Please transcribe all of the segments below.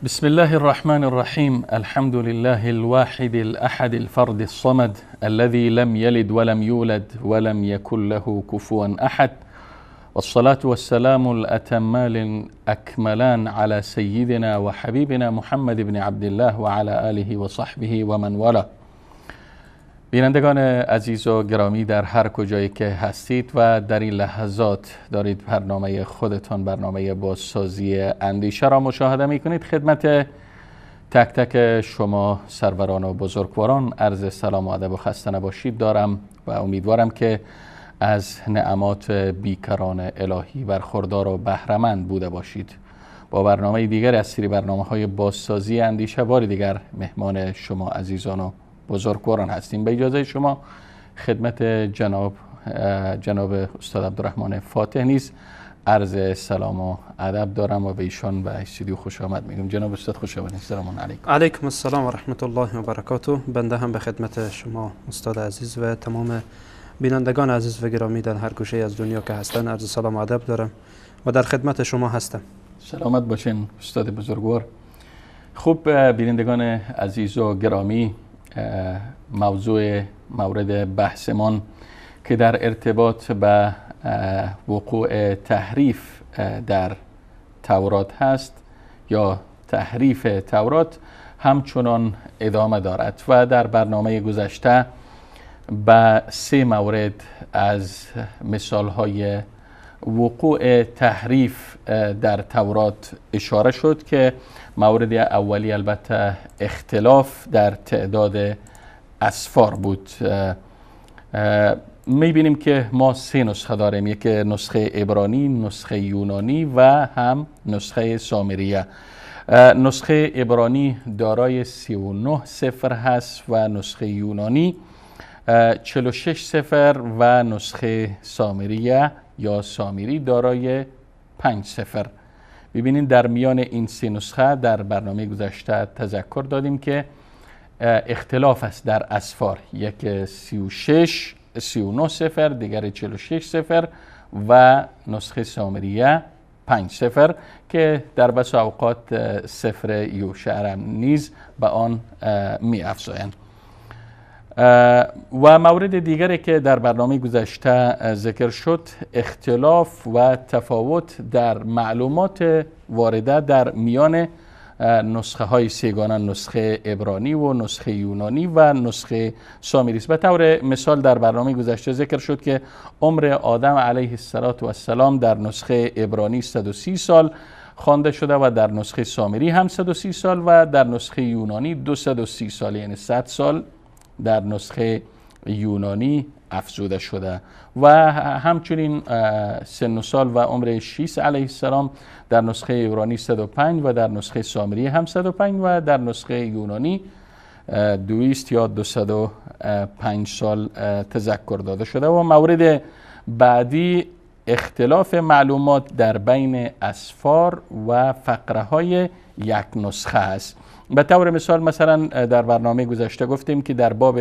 بسم الله الرحمن الرحيم. الحمد لله الواحد الأحد الفرد الصمد الذي لم يلد ولم يولد ولم يكن له كفوا أحد، والصلاة والسلام الأتمان الأكملان على سيدنا وحبيبنا محمد بن عبد الله وعلى آله وصحبه ومن والاه. بینندگان عزیز و گرامی در هر کجایی که هستید و در این لحظات دارید برنامه خودتان، برنامه بازسازی اندیشه را مشاهده می کنید، خدمت تک تک شما سروران و بزرگواران عرض سلام و ادب و خسته نباشید دارم و امیدوارم که از نعمات بیکران الهی برخوردار و بهره‌مند بوده باشید. با برنامه دیگر از سری برنامه‌های بازسازی اندیشه بار دیگر مهمان شما عزیزان و بزرگواران هستیم. به اجازه شما خدمت جناب استاد عبدالرحمن فاتح نیز عرض سلام و ادب دارم و به ایشان و استودیو خوش آمد میگم. جناب استاد خوش آمدید. سلام علیکم. علیکم السلام و رحمت الله و برکاته. بنده هم به خدمت شما استاد عزیز و تمام بینندگان عزیز و گرامی در هر گوشه از دنیا که هستند عرض سلام و ادب دارم و در خدمت شما هستم. سلامت باشین استاد بزرگوار. خوب بینندگان عزیز و گرامی، موضوع مورد بحثمان که در ارتباط به وقوع تحریف در تورات هست یا تحریف تورات همچنان ادامه دارد و در برنامه گذشته به سه مورد از مثالهای وقوع تحریف در تورات اشاره شد که مورد اولی البته اختلاف در تعداد اسفار بود. میبینیم که ما سه نسخه داریم، یک نسخه عبرانی، نسخه یونانی و هم نسخه سامریه. نسخه عبرانی دارای 39 سفر هست و نسخه یونانی 46 سفر و نسخه سامریه یا سامری دارای 5 سفر. ببینید در میان این سه نسخه در برنامه گذشته تذکر دادیم که اختلاف است در اسفار، یک 36 39 سفر، دیگر 46 سفر و نسخه سامریه 5 سفر که در بس اوقات سفر یوشع نیز به آن می افزایند. و مورد دیگری که در برنامه گذشته ذکر شد اختلاف و تفاوت در معلومات وارده در میان نسخه های سه‌گانه، نسخه عبرانی و نسخه یونانی و نسخه سامری است. به طور مثال در برنامه گذشته ذکر شد که عمر آدم علیه السلام در نسخه عبرانی 130 سال خوانده شده و در نسخه سامری هم 130 سال و در نسخه یونانی 230 سال، یعنی 100 سال در نسخه یونانی افزوده شده. و همچنین سن و سال و عمر شیس علیه السلام در نسخه عبرانی 105 و در نسخه سامری هم 105 و در نسخه یونانی 200 یا 205 سال تذکر داده شده. و مورد بعدی اختلاف معلومات در بین اسفار و فقره های یک نسخه است. به طور مثال مثلا در برنامه گذشته گفتیم که در باب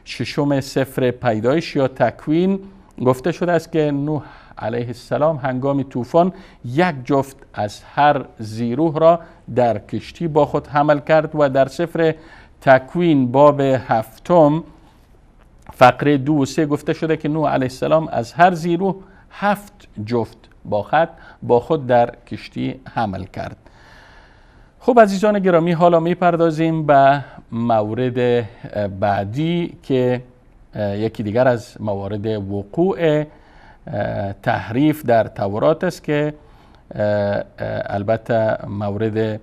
ششم سفر پیدایش یا تکوین گفته شده است که نوح علیه السلام هنگام طوفان یک جفت از هر ذیروح را در کشتی با خود حمل کرد و در سفر تکوین باب هفتم فقره 2 و 3 گفته شده که نوح علیه السلام از هر ذیروح 7 جفت با خود در کشتی حمل کرد. خب عزیزان گرامی، حالا میپردازیم به مورد بعدی که یکی دیگر از موارد وقوع تحریف در تورات است که البته مورد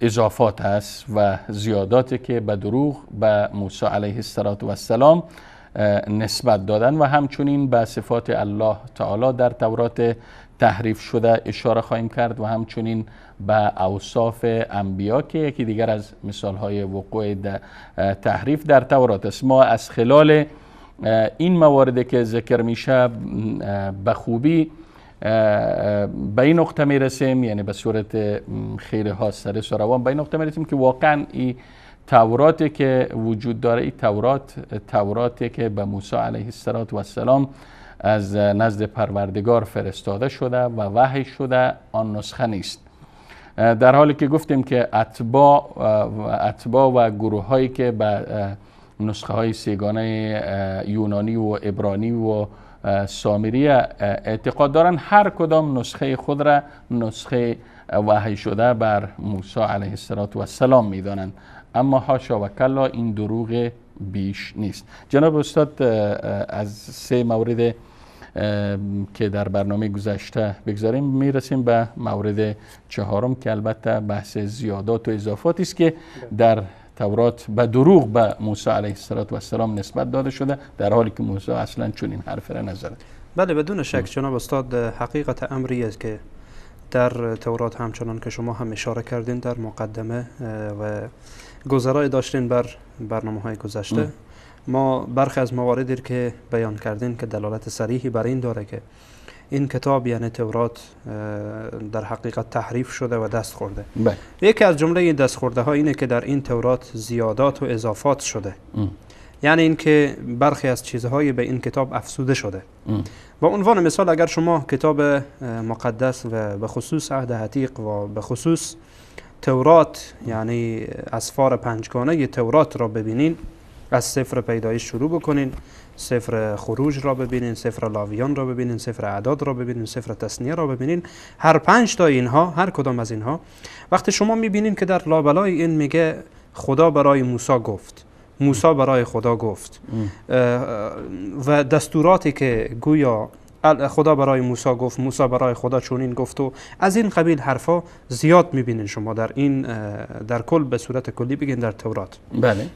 اضافات است و زیاداتی که به دروغ به موسی علیه السلام نسبت دادن و همچنین به صفات الله تعالی در تورات تحریف شده اشاره خواهیم کرد و همچنین به اوصاف انبیا که یکی دیگر از مثالهای وقوع تحریف در تورات است. ما از خلال این موارد که ذکر میشه به خوبی به این نقطه میرسیم، یعنی به صورت خیلی ها سرس و روان به این نقطه میرسیم که واقعا این توراتی که وجود داره، این توراتی که به موسی علیه السلام از نزد پروردگار فرستاده شده و وحی شده، آن نسخه نیست. در حالی که گفتیم که اتباع و گروه هایی که به نسخه های سه‌گانه یونانی و عبرانی و سامری اعتقاد دارن، هر کدام نسخه خود را نسخه وحی شده بر موسی علیه السلام میدانند، اما حاشا و کلا این دروغ بیش نیست. جناب استاد، از سه مورد که در برنامه گذشته بگذاریم میرسیم به مورد چهارم که البته بحث زیادات و اضافاتی است که در تورات به دروغ به موسی علیه السلام نسبت داده شده، در حالی که موسی اصلا چنین حرفی را نزده. بله، بدون شک جناب استاد، حقیقت امری است که در تورات همچنان که شما هم اشاره کردین در مقدمه و گذرای داشتین بر برنامه های گذشته، ما برخی از مواردی که بیان کردین که دلالت صریحی بر این داره که این کتاب یعنی تورات در حقیقت تحریف شده و دست خورده. یکی از جمله این دست خورده ها اینه که در این تورات زیادات و اضافات شده، یعنی اینکه برخی از چیزهای به این کتاب افسوده شده. با عنوان مثال اگر شما کتاب مقدس و به خصوص عهد عتیق و به خصوص تورات، یعنی اسفار پنجگانه تورات را ببینین، از سفر پیدایش شروع بکنین، سفر خروج را ببینین، سفر لاویان را ببینین، سفر اعداد را ببینین، سفر تثنیه را ببینین، هر پنج تا اینها، هر کدام از اینها وقتی شما میبینین که در لابلای این میگه خدا برای موسی گفت، موسی برای خدا گفت، و دستوراتی که گویا خدا برای موسی گفت، موسی برای خدا چنین گفت و از این قبیل حرفا زیاد میبینین شما در این، در کل به صورت کلی بگین در تورات. بله.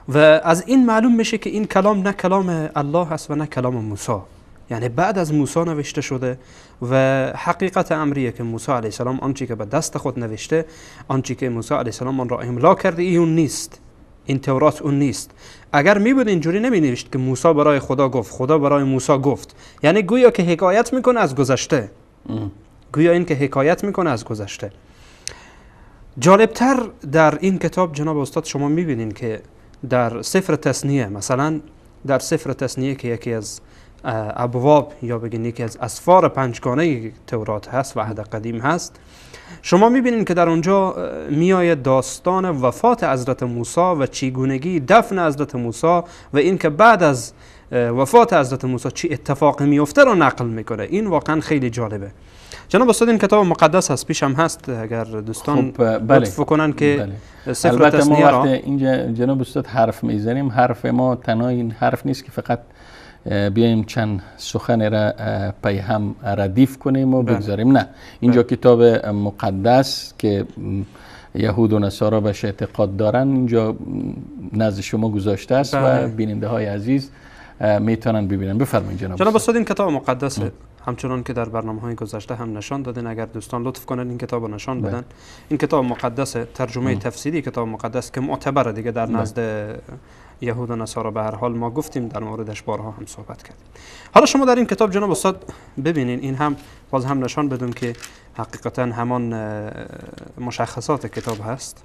و از این معلوم میشه که این کلام نه کلام الله است و نه کلام موسی، یعنی بعد از موسی نوشته شده و حقیقت امریه که موسی علیه السلام آنچه که به دست خود نوشته، آنچه که موسی علیه السلام آن را املا کرده، این اون نیست، این تورات اون نیست. اگر می بود اینجوری نمی نوشت که موسی برای خدا گفت، خدا برای موسی گفت، یعنی گویا که حکایت میکنه از گذشته، گویا این که حکایت میکنه از گذشته. جالبتر در این کتاب جناب استاد شما میبینین که در سفر تثنیه، مثلا در سفر تثنیه که یکی از ابواب یا بگین یکی از اسفار پنجگانه تورات هست و عهد قدیم هست، شما میبینین که در اونجا میآید داستان وفات حضرت موسی و چگونگی دفن حضرت موسی و اینکه بعد از وفات حضرت موسی چی اتفاقی میفته رو نقل میکنه. این واقعا خیلی جالبه. جناب استاد این کتاب مقدس هست، پیشم هست، اگر دوستان لطف کنن که سفر تثنیه را. البته ما وقتی اینجا جناب استاد حرف میزنیم، حرف ما تنها این حرف نیست که فقط بیایم چند سخن را پی هم ردیف کنیم و بگذاریم، نه، اینجا کتاب مقدس که یهود و نصارا بهش اعتقاد دارن اینجا نزد شما گذاشته است و بیننده های عزیز میتونن ببینن. بفرمایید جناب. جناب استاد این کتاب مقدس همچنان که در برنامه‌های گذشته هم نشان دادن، اگر دوستان لطف کنن این کتاب رو نشان بدن. این کتاب مقدس ترجمه تفسیری کتاب مقدس که معتبره دیگه در نزد یهود و نصارا، به هر حال ما گفتیم در موردش بارها هم صحبت کردیم. حالا شما در این کتاب جناب استاد ببینین، این هم باز هم نشان بدون که حقیقتا همان مشخصات کتاب هست.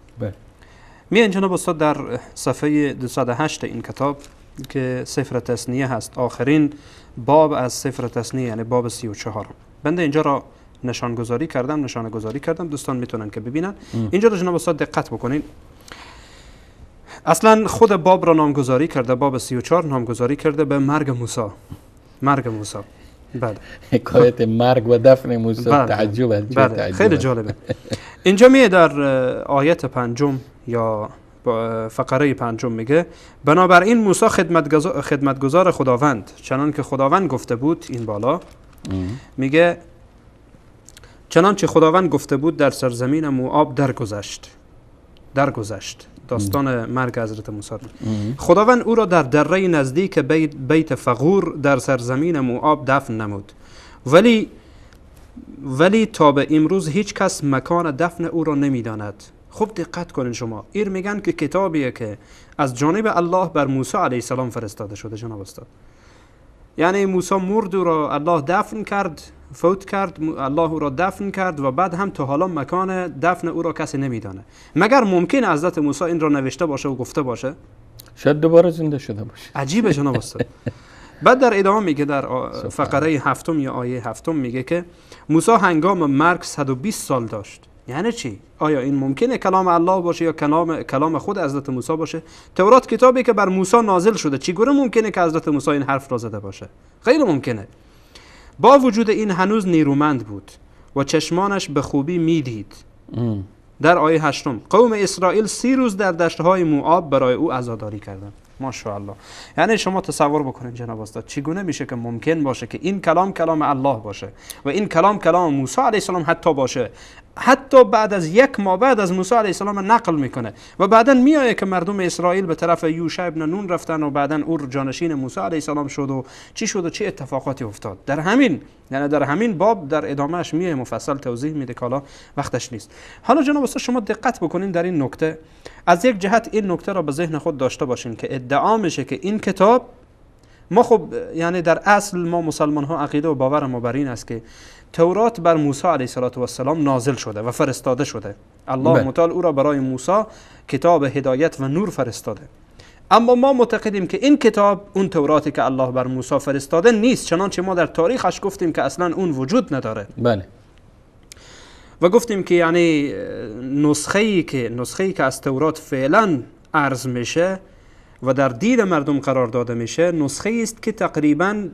میان جناب استاد در صفحه 208 این کتاب که سفر تثنیه هست، آخرین باب از سفر تثنیه یعنی باب 34، بنده اینجا را نشان گذاری کردم، دوستان میتونن که ببینن. اینجا را جناب استاد دقت بکنین، اصلا خود باب را نامگذاری کرده، باب 34 نامگذاری کرده به مرگ موسی. مرگ موسی، بله، حکایت مرگ و دفن موسی. تعجب، بله، خیلی جالبه. اینجا میه در آیت پنجم یا فقره پنجم میگه بنابراین موسی خدمتگزار خداوند چنان که خداوند گفته بود، این بالا میگه چنانچه خداوند گفته بود در سرزمین موآب درگذشت. داستان مرگ حضرت موسی. خداوند او را در دره نزدیک بیت فغور در سرزمین موآب دفن نمود، ولی تا به امروز هیچ کس مکان دفن او را نمیداند. خب دقت کنین شما، ایر میگن که کتابیه که از جانب الله بر موسی علیه السلام فرستاده شده جناب استاد. یعنی موسی مرد و را الله دفن کرد، فوت کرد، الله او را دفن کرد و بعد هم تا حالا مکان دفن او را کسی نمیدانه. مگر ممکن حضرت موسی این را نوشته باشه و گفته باشه؟ شاید دوباره زنده شده باشه. عجیبه جناب استاد. بعد در ادامه میگه در فقره هفتم یا آیه هفتم میگه که موسی هنگام مرگ 120 سال داشت. یعنی چی؟ آیا این ممکنه کلام الله باشه یا کلام خود حضرت موسی باشه؟ تورات کتابی که بر موسی نازل شده، چگونه ممکنه که حضرت موسی این حرف را زده باشه؟ غیر ممکنه. با وجود این هنوز نیرومند بود و چشمانش به خوبی میدید. در آیه هشتم قوم اسرائیل 30 روز در دشت‌های موآب برای او عزاداری کردند. ماشاءالله. یعنی شما تصور بکنید جناب استاد، چگونه میشه که ممکن باشه که این کلام کلام الله باشه و این کلام کلام موسی علیه السلام حتی باشه، حتی بعد از یک ماه بعد از موسی علیه السلام نقل میکنه و بعدا میآیه که مردم اسرائیل به طرف یوشع ابن نون رفتن و بعدا او جانشین موسی علیه السلام شد و چی شد و چه اتفاقاتی افتاد. در همین، یعنی در همین باب در ادامهش میه مفصل توضیح میده که حالا وقتش نیست. حالا جناب استاد شما دقت بکنین در این نکته، از یک جهت این نکته را به ذهن خود داشته باشین که ادعا میشه که این کتاب ما، خب یعنی در اصل ما مسلمان ها عقیده و باور ما بر این است که تورات بر موسی علیه السلام نازل شده و فرستاده شده. الله متعال او را برای موسی کتاب هدایت و نور فرستاده. اما ما معتقدیم که این کتاب اون توراتی که الله بر موسی فرستاده نیست، چنانچه ما در تاریخش گفتیم که اصلا اون وجود نداره. بله. و گفتیم که یعنی نسخه‌ای که از تورات فعلا عرض میشه و در دید مردم قرار داده میشه، نسخه است که تقریبا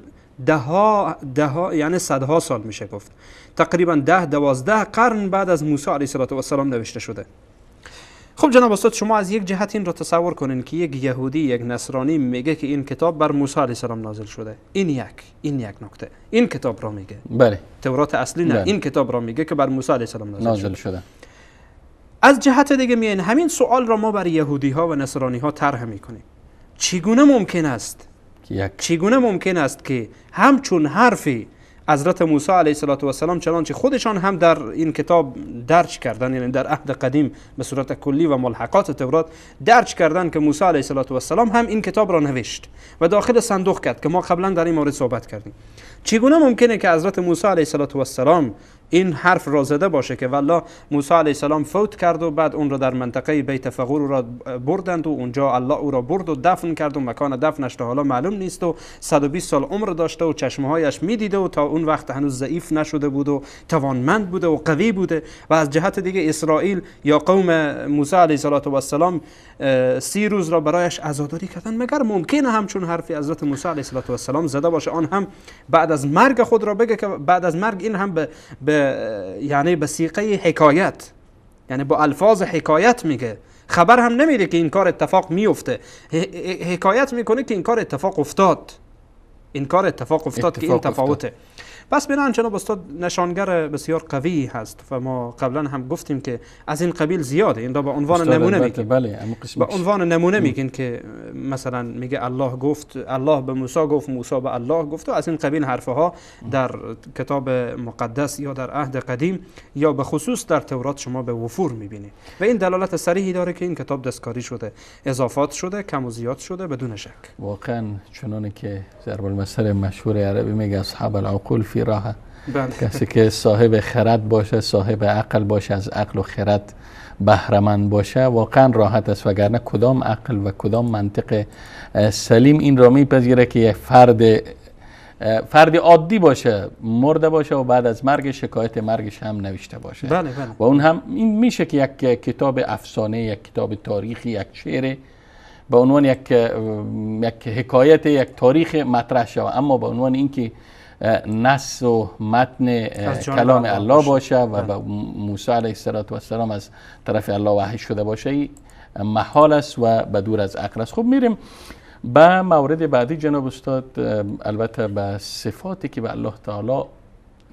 ده یعنی صدها سال میشه گفت، تقریبا 10-12 قرن بعد از موسی علیه السلام نوشته شده. خب جناب استاد شما از یک جهت این را تصور کنین که یک یهودی، یک نصرانی میگه که این کتاب بر موسی علیه السلام نازل شده. این یک نکته. این کتاب را میگه. بله. تورات اصلی نه، بله. این کتاب را میگه که بر موسی علیه السلام نازل شده. از جهت دیگه میین همین سوال را ما بر یهودی ها و نصرانی ها طرح میکنیم. چگونه ممکن است؟ چگونه ممکن است که همچون حرفی حضرت موسی علیه السلام چنانچه خودشان هم در این کتاب درج کردن، یعنی در عهد قدیم به صورت کلی و ملحقات تورات درج کردن که موسی علیه السلام هم این کتاب را نوشت و داخل صندوق کرد که ما قبلا در این مورد صحبت کردیم. چگونه ممکنه که حضرت موسی علیه السلام این حرف را زده باشه که والله موسی علیه السلام فوت کرد و بعد اون را در منطقه بیت فغور را بردند و اونجا الله او را برد و دفن کرد و مکان دفنش تا حالا معلوم نیست و 120 سال عمر داشته و چشمهایش میدیده و تا اون وقت هنوز ضعیف نشده بود و توانمند بوده و قوی بوده. و از جهت دیگه اسرائیل یا قوم موسی علیه السلام 30 روز را برایش عزاداری کردن. مگر ممکنه همچون حرفی حضرت موسی علیه السلام زده باشه، آن هم بعد از مرگ خود را بگه که بعد از مرگ این هم به یعنی به سیقه حکایت، یعنی با الفاظ حکایت میگه، خبر هم نمیده که این کار اتفاق میفته، حکایت میکنه که این کار اتفاق افتاد، این کار اتفاق افتاد که این تفاوته. پس بنابراین جناب استاد نشانگر بسیار قوی هست و ما قبلا هم گفتیم که از این قبیل زیاده. این را به عنوان نمونه میگیم. بله، به عنوان نمونه میگین که مثلا میگه الله گفت، الله به موسی گفت، موسی به الله گفت و از این قبیل حرفها در کتاب مقدس یا در عهد قدیم یا به خصوص در تورات شما به وفور میبینید و این دلالت صریحی داره که این کتاب دستکاری شده، اضافات شده، کم و زیاد شده بدون شک. واقعا چنانه که ضرب المثل مشهور عربی میگه اصحاب العقول فی راحه. بله. کسی که صاحب خرد باشه، صاحب عقل باشه، از عقل و خرد بهره‌مند باشه، واقعا راحت است. وگرنه کدام عقل و کدام منطق سلیم این را میپذیره که یک فرد عادی باشه، مرده باشه و بعد از مرگ شکایت مرگش هم نوشته باشه. بله بله. و اون هم این میشه که یک کتاب افسانه، یک کتاب تاریخی، یک شعر به عنوان یک حکایت، یک تاریخ مطرح شود، اما به عنوان اینکه نص و متن کلام الله باشه و به موسی علیه السلام از طرف الله وحی شده باشه، محال است و به دور از عقل است. خب میریم به مورد بعدی جناب استاد، البته به صفاتی که به الله تعالی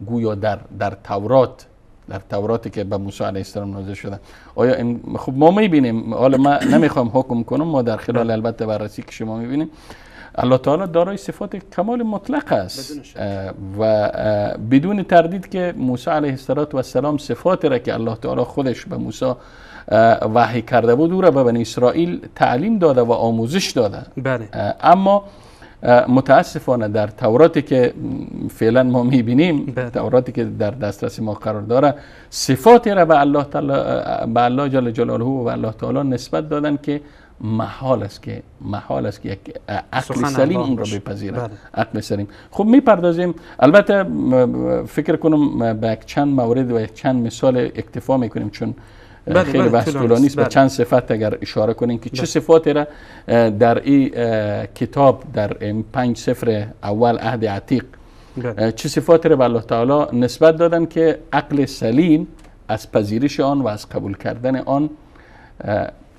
گویا در تورات، در توراتی که به موسی علیه السلام نازل شده. آیا خب ما میبینیم، حالا ما نمیخوام حکم کنم، ما در خلال البته بررسی که شما میبینیم الله تعالی دارای صفات کمال مطلق است و بدون تردید که موسی علیه السلام صفاتی را که الله تعالی خودش به موسی وحی کرده بود او را به بنی اسرائیل تعلیم داده و آموزش داده. بله. اما متاسفانه در توراتی که فعلا ما میبینیم، بله، توراتی که در دسترس ما قرار داره، صفاتی را به الله تعالی، به الله جل جلاله و به الله تعالی نسبت دادن که محال است که یک عقل سلیم اون را بپذیره. بله. عقل سلیم. خب میپردازیم، البته فکر کنم به چند مورد و چند مثال اکتفا میکنیم چون بله، خیلی بله، بحث طولانی است. به چند صفت اگر اشاره کنیم که چه صفاتی را در این کتاب، در این 5 سفر اول عهد عتیق، چه صفاتی را به الله تعالی نسبت دادن که عقل سلیم از پذیرش آن و از قبول کردن آن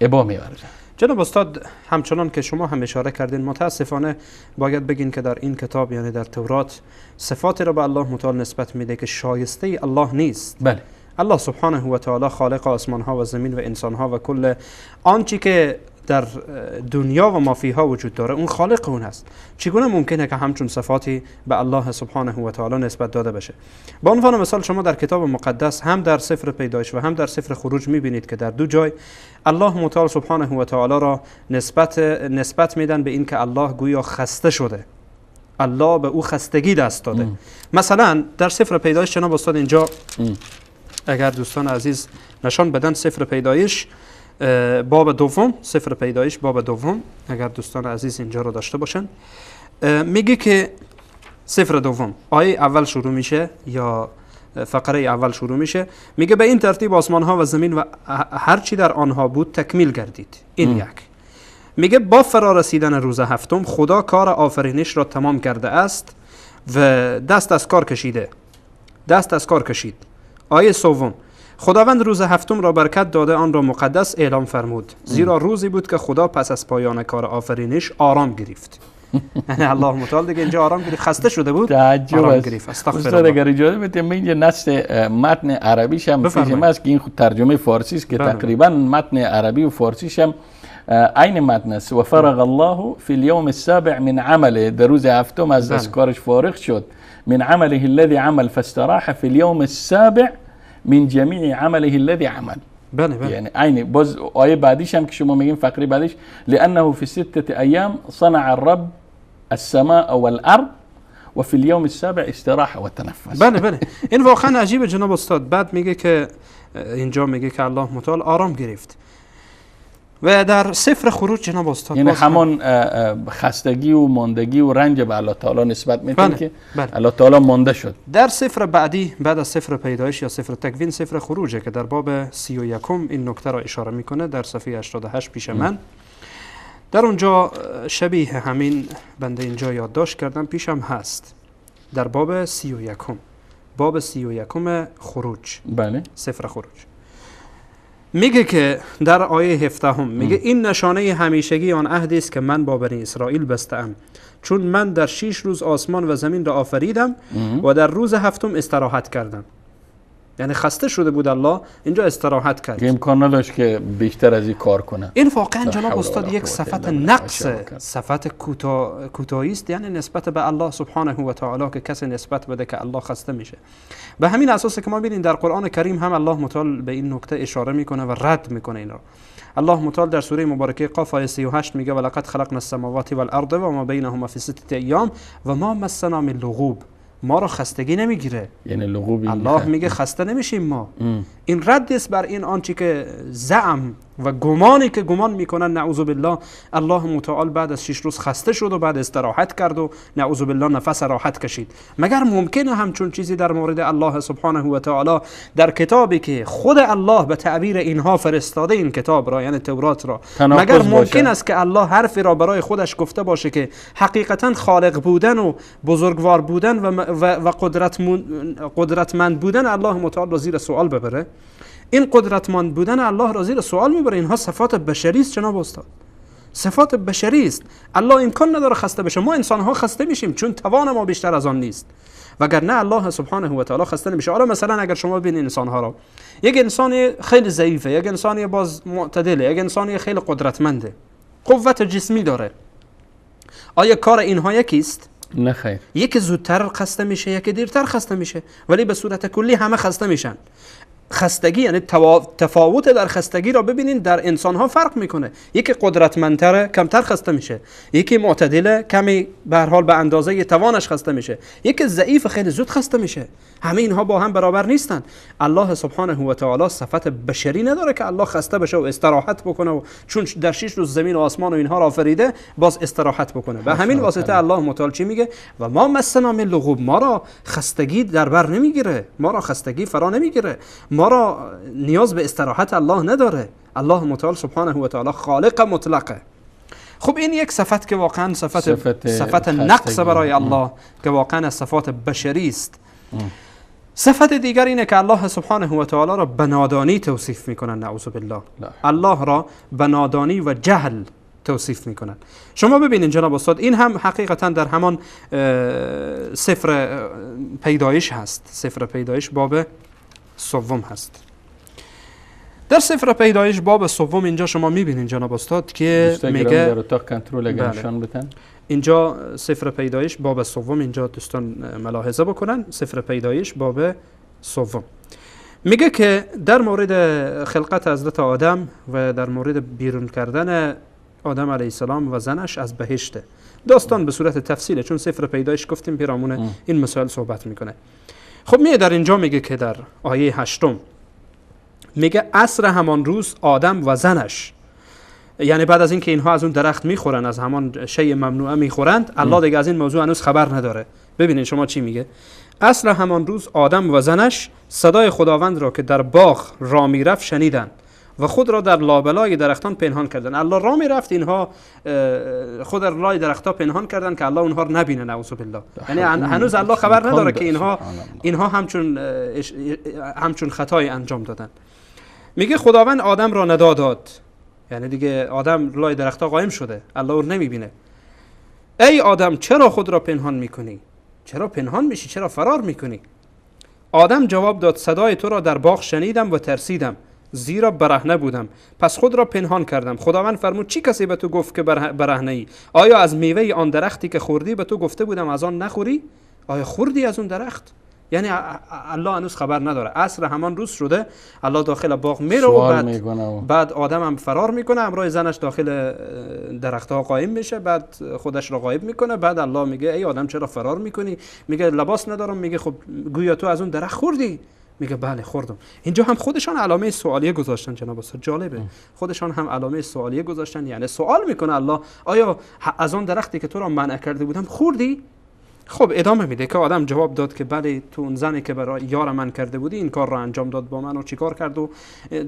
ابا می‌ورزد. جناب استاد، همچنان که شما هم اشاره کردین، متاسفانه باید بگین که در این کتاب، یعنی در تورات، صفاتی را به الله متعال نسبت میده که شایسته الله نیست. بله. الله سبحانه و تعالی خالق آسمان ها و زمین و انسان ها و کل آنچه که در دنیا و مافیها وجود داره، اون خالق اون هست. چگونه ممکنه که همچون صفاتی به الله سبحانه و تعالی نسبت داده بشه؟ به عنوان مثال شما در کتاب مقدس هم در سفر پیدایش و هم در سفر خروج میبینید که در دو جای الله متعال سبحانه و تعالی را نسبت میدن به این که الله گویا خسته شده، الله به او خستگی دست داده. مثلا در سفر پیدایش جناب استاد اینجا اگر دوستان عزیز نشان بدن، سفر پیدایش باب دوم، سفر پیدایش باب دوم، اگر دوستان عزیز اینجا رو داشته باشن، میگه که سفر دوم آیه اول شروع میشه یا فقره اول شروع میشه، میگه به این ترتیب آسمان ها و زمین و هر چی در آنها بود تکمیل گردید. این یک. میگه با فرا رسیدن روز هفتم خدا کار آفرینش را تمام کرده است و دست از کار کشیده، دست از کار کشید. آیه سوم، خداوند روز هفتم را برکت داده آن را مقدس اعلام فرمود، زیرا روزی بود که خدا پس از پایان کار آفرینش آرام گرفت. یعنی الله متعال دیگه اینجا آرام گرفت، خسته شده بود، آرام گرفت. استغفر الله. اگر اجازه بدید من اینجا نص متن عربیش هم پیشم است که این خود ترجمه فارسی است که تقریبا متن عربی و فارسیش هم عین متن است. و فرغ الله فی اليوم السابع من عمله، در روز هفتم از کارش فارغ شد. من عمله الذي عمل فاستراح في اليوم السابع من جميع عمله الذي عمل. بله بله. یعنی عین باز آیه بعدیش هم که شما میگین فقره بعدیش، لأنه في ستة أيام صنع الرب السماء والأرض وفي اليوم السابع استراح وتنفس. بله بله. این واقعا عجیبه جناب استاد. بعد میگه که اینجا میگه که الله متعال آرام گرفت. و در سفر خروج جناب استاد، یعنی همان خستگی و ماندگی و رنج به الله تعالی نسبت میدن که بله. الله تعالی مانده شد. در سفر بعدی، بعد از سفر پیدایش یا سفر تکوین، سفر خروجه که در باب 31 این نکته را اشاره میکنه در صفحه 88 پیش من. در اونجا شبیه همین بنده اینجا یادداشت کردم، پیشم هست، در باب 31، باب 31 خروج. بله. سفر خروج میگه که در آیه 17 میگه این نشانه همیشگی آن عهدی است که من با بنی اسرائیل بسته‌ام، چون من در 6 روز آسمان و زمین را آفریدم و در روز هفتم استراحت کردم. یعنی خسته شده بود الله، اینجا استراحت کرد، امکان نداشت که بیشتر از این کار کنه. این واقعا جناب استاد یک صفت نقص، صفت کوتاهی است، یعنی نسبت به الله سبحانه و تعالی که کسی نسبت بده که الله خسته میشه. به همین اساس که ما ببینیم در قرآن کریم هم الله متعال به این نکته اشاره میکنه و رد میکنه این را. الله متعال در سوره مبارکه قاف آیه 38 میگه ولقد خلقنا السماوات والارض و ما بینهما فی سته ایام و ما مسنا من لغوب. ما را خستگی نمیگیره، یعنی لغوب الله میگه خسته نمیشیم ما. این رد است بر این آنچه که زعم و گمانی که گمان میکنن نعوذ بالله الله متعال بعد از 6 روز خسته شد و بعد استراحت کرد و نعوذ بالله نفس راحت کشید. مگر ممکنه همچون چیزی در مورد الله سبحانه و تعالی در کتابی که خود الله به تعبیر اینها فرستاده این کتاب را، یعنی تورات را، مگر ممکن است که الله حرفی را برای خودش گفته باشه که حقیقتا خالق بودن و بزرگوار بودن و قدرتمند بودن الله متعال را زیر سوال ببره؟ این قدرتمند بودن الله را زیر سوال میبره. اینها صفات بشری است جناب استاد، صفات بشری است. الله امکان نداره خسته بشه. ما انسان ها خسته میشیم چون توان ما بیشتر از آن نیست، وگرنه الله سبحانه و تعالی خسته نمیشه. حالا مثلا اگر شما ببینید انسان ها را، یک انسان خیلی ضعیفه، یک انسان باز معتدله، یک انسان خیلی قدرتمنده، قوت جسمی داره، آیا کار اینها یکیست؟ نه خیر. یکی زودتر خسته میشه، یکی دیرتر خسته میشه، ولی به صورت کلی همه خسته میشن. خستگی یعنی تفاوت در خستگی را ببینین در انسان ها فرق میکنه. یکی قدرتمندتره کمتر خسته میشه، یکی معتدله کمی به هر حال به اندازه توانش خسته میشه، یکی ضعیف خیلی زود خسته میشه. همه اینها با هم برابر نیستن. الله سبحانه و تعالی صفت بشری نداره که الله خسته بشه و استراحت بکنه و چون در 6 روز زمین و آسمان و اینها را آفریده باز استراحت بکنه. به همین واسطه الله متعال چی میگه؟ و ما مسنا من لغوب، ما را خستگی در بر نمیگیره، ما را خستگی فرا نمیگیره، ما را نیاز به استراحت الله نداره. الله متعال سبحانه و تعالی خالق مطلقه. خب این یک صفت که واقعا صفت نقص برای الله که واقعا از صفات بشری است. صفت دیگر اینه که الله سبحانه و تعالی را به نادانی توصیف میکنن، نعوذ بالله. الله را به نادانی و جهل توصیف میکنن. شما ببینید جناب استاد، این هم حقیقتا در همان سفر پیدایش هست، سفر پیدایش باب سوم هست. در سفر پیدایش باب سوم اینجا شما میبینید جناب استاد که میگه در اتاق کنترل اگر نشان بدن، اینجا سفر پیدایش باب سوم، اینجا دوستان ملاحظه بکنن، سفر پیدایش باب سوم میگه که در مورد خلقت حضرت آدم و در مورد بیرون کردن آدم علیه السلام و زنش از بهشت، داستان به صورت تفصیله چون سفر پیدایش گفتیم پیرامون این مسائل صحبت میکنه. خب میگه در اینجا میگه که در آیه 8 میگه عصر همان روز آدم و زنش، یعنی بعد از اینکه اینها از اون درخت میخورن، از همان شی ممنوعه میخورند، الله دیگه از این موضوع هنوز خبر نداره. ببینید شما چی میگه: عصر همان روز آدم و زنش صدای خداوند را که در باغ را میرفت شنیدند و خود را در لابلای درختان پنهان کردند. الله را میرفت، اینها خود در لای درختها پنهان کردند که الله اونها را نبینه، نعوذ بالله. یعنی هنوز الله خبر نداره که اینها همچون خطای انجام دادن. میگه خداوند آدم را ندا داد، یعنی دیگه آدم لای درختها قایم شده، الله او رو نمیبینه. ای آدم چرا خود را پنهان میکنی؟ چرا پنهان میشی؟ چرا فرار میکنی؟ آدم جواب داد صدای تو را در باغ شنیدم و ترسیدم، زیرا برهنه بودم، پس خود را پنهان کردم. خداوند فرمود چی کسی به تو گفت که برهنه ای؟ آیا از میوه آن درختی که خوردی به تو گفته بودم از آن نخوری؟ آیا خوردی از اون درخت؟ یعنی الله هنوز خبر نداره. عصر همان روز شده، الله داخل باغ میره و بعد آدم هم فرار میکنه، همراه زنش داخل درختها قایم میشه، بعد خودش را غایب میکنه. بعد الله میگه ای آدم چرا فرار میکنی؟ میگه لباس ندارم. میگه خب گویا تو از اون درخت خوردی؟ میگه بله خوردم. اینجا هم خودشان علامه سوالیه گذاشتن جناب استاد، جالبه. خودشان هم علامه سوالیه گذاشتن، یعنی سوال میکنه الله آیا از آن درختی که تو را منع کرده بودم خوردی؟ خب ادامه میده که آدم جواب داد که بله، تو اون زنی که برای یار من کرده بودی این کار را انجام داد با من و چیکار کرد و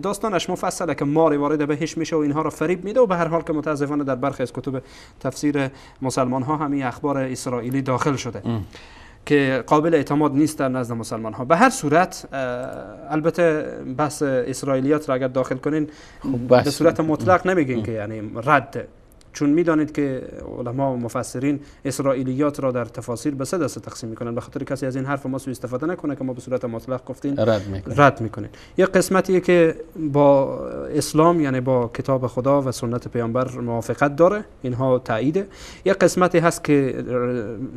داستانش مفصله که ماری وارد بهش میشه و اینها را فریب میده و به هر حال که متاسفانه در برخی از کتب تفسیر مسلمان ها همین اخبار اسرائیلی داخل شده که قابل اعتماد نیست در نزد مسلمان ها. به هر صورت البته بحث اسرائیلیات را اگر داخل کنین به صورت مطلق نمیگین که یعنی رد، چون میدانید که علما و مفسرین اسرائیلیات را در تفاسیر به سه دسته تقسیم میکنن، به خاطر کسی از این حرف ما سوء استفاده نکنه که ما به صورت مطلق گفتیم رد میکنین. یک قسمتیه که با اسلام یعنی با کتاب خدا و سنت پیامبر موافقت داره، اینها تاییده. یک قسمتی هست که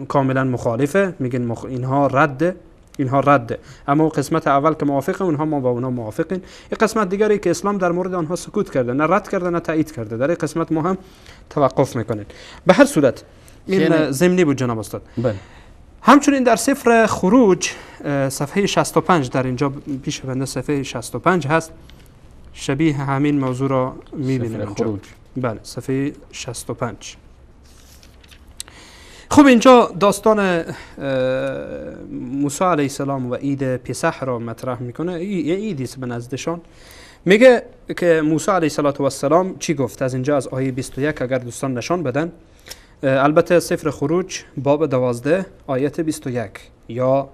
کاملا مخالفه، میگن اینها رده، اینها رده. اما قسمت اول که موافقه اونها ما با اونها موافقین. یک قسمت دیگری که اسلام در مورد آنها سکوت کرده، نه رد کرده نه تایید کرده، در این قسمت ما هم توقف میکنیم. به هر صورت این ضمنی بود جناب استاد. بله. همچنین در سفر خروج صفحه 65، در اینجا پیش بنده صفحه 65 هست، شبیه همین موضوع را میبینیم. بله، صفحه 65. خب اینجا داستان موسی علیه السلام و عید پسح را مطرح میکنه. عیدی است به نزدشان. میگه که موسی علیه السلام چی گفت؟ از اینجا از آیه 21 اگر دوستان نشان بدن، البته سفر خروج باب 12 آیت 21 یا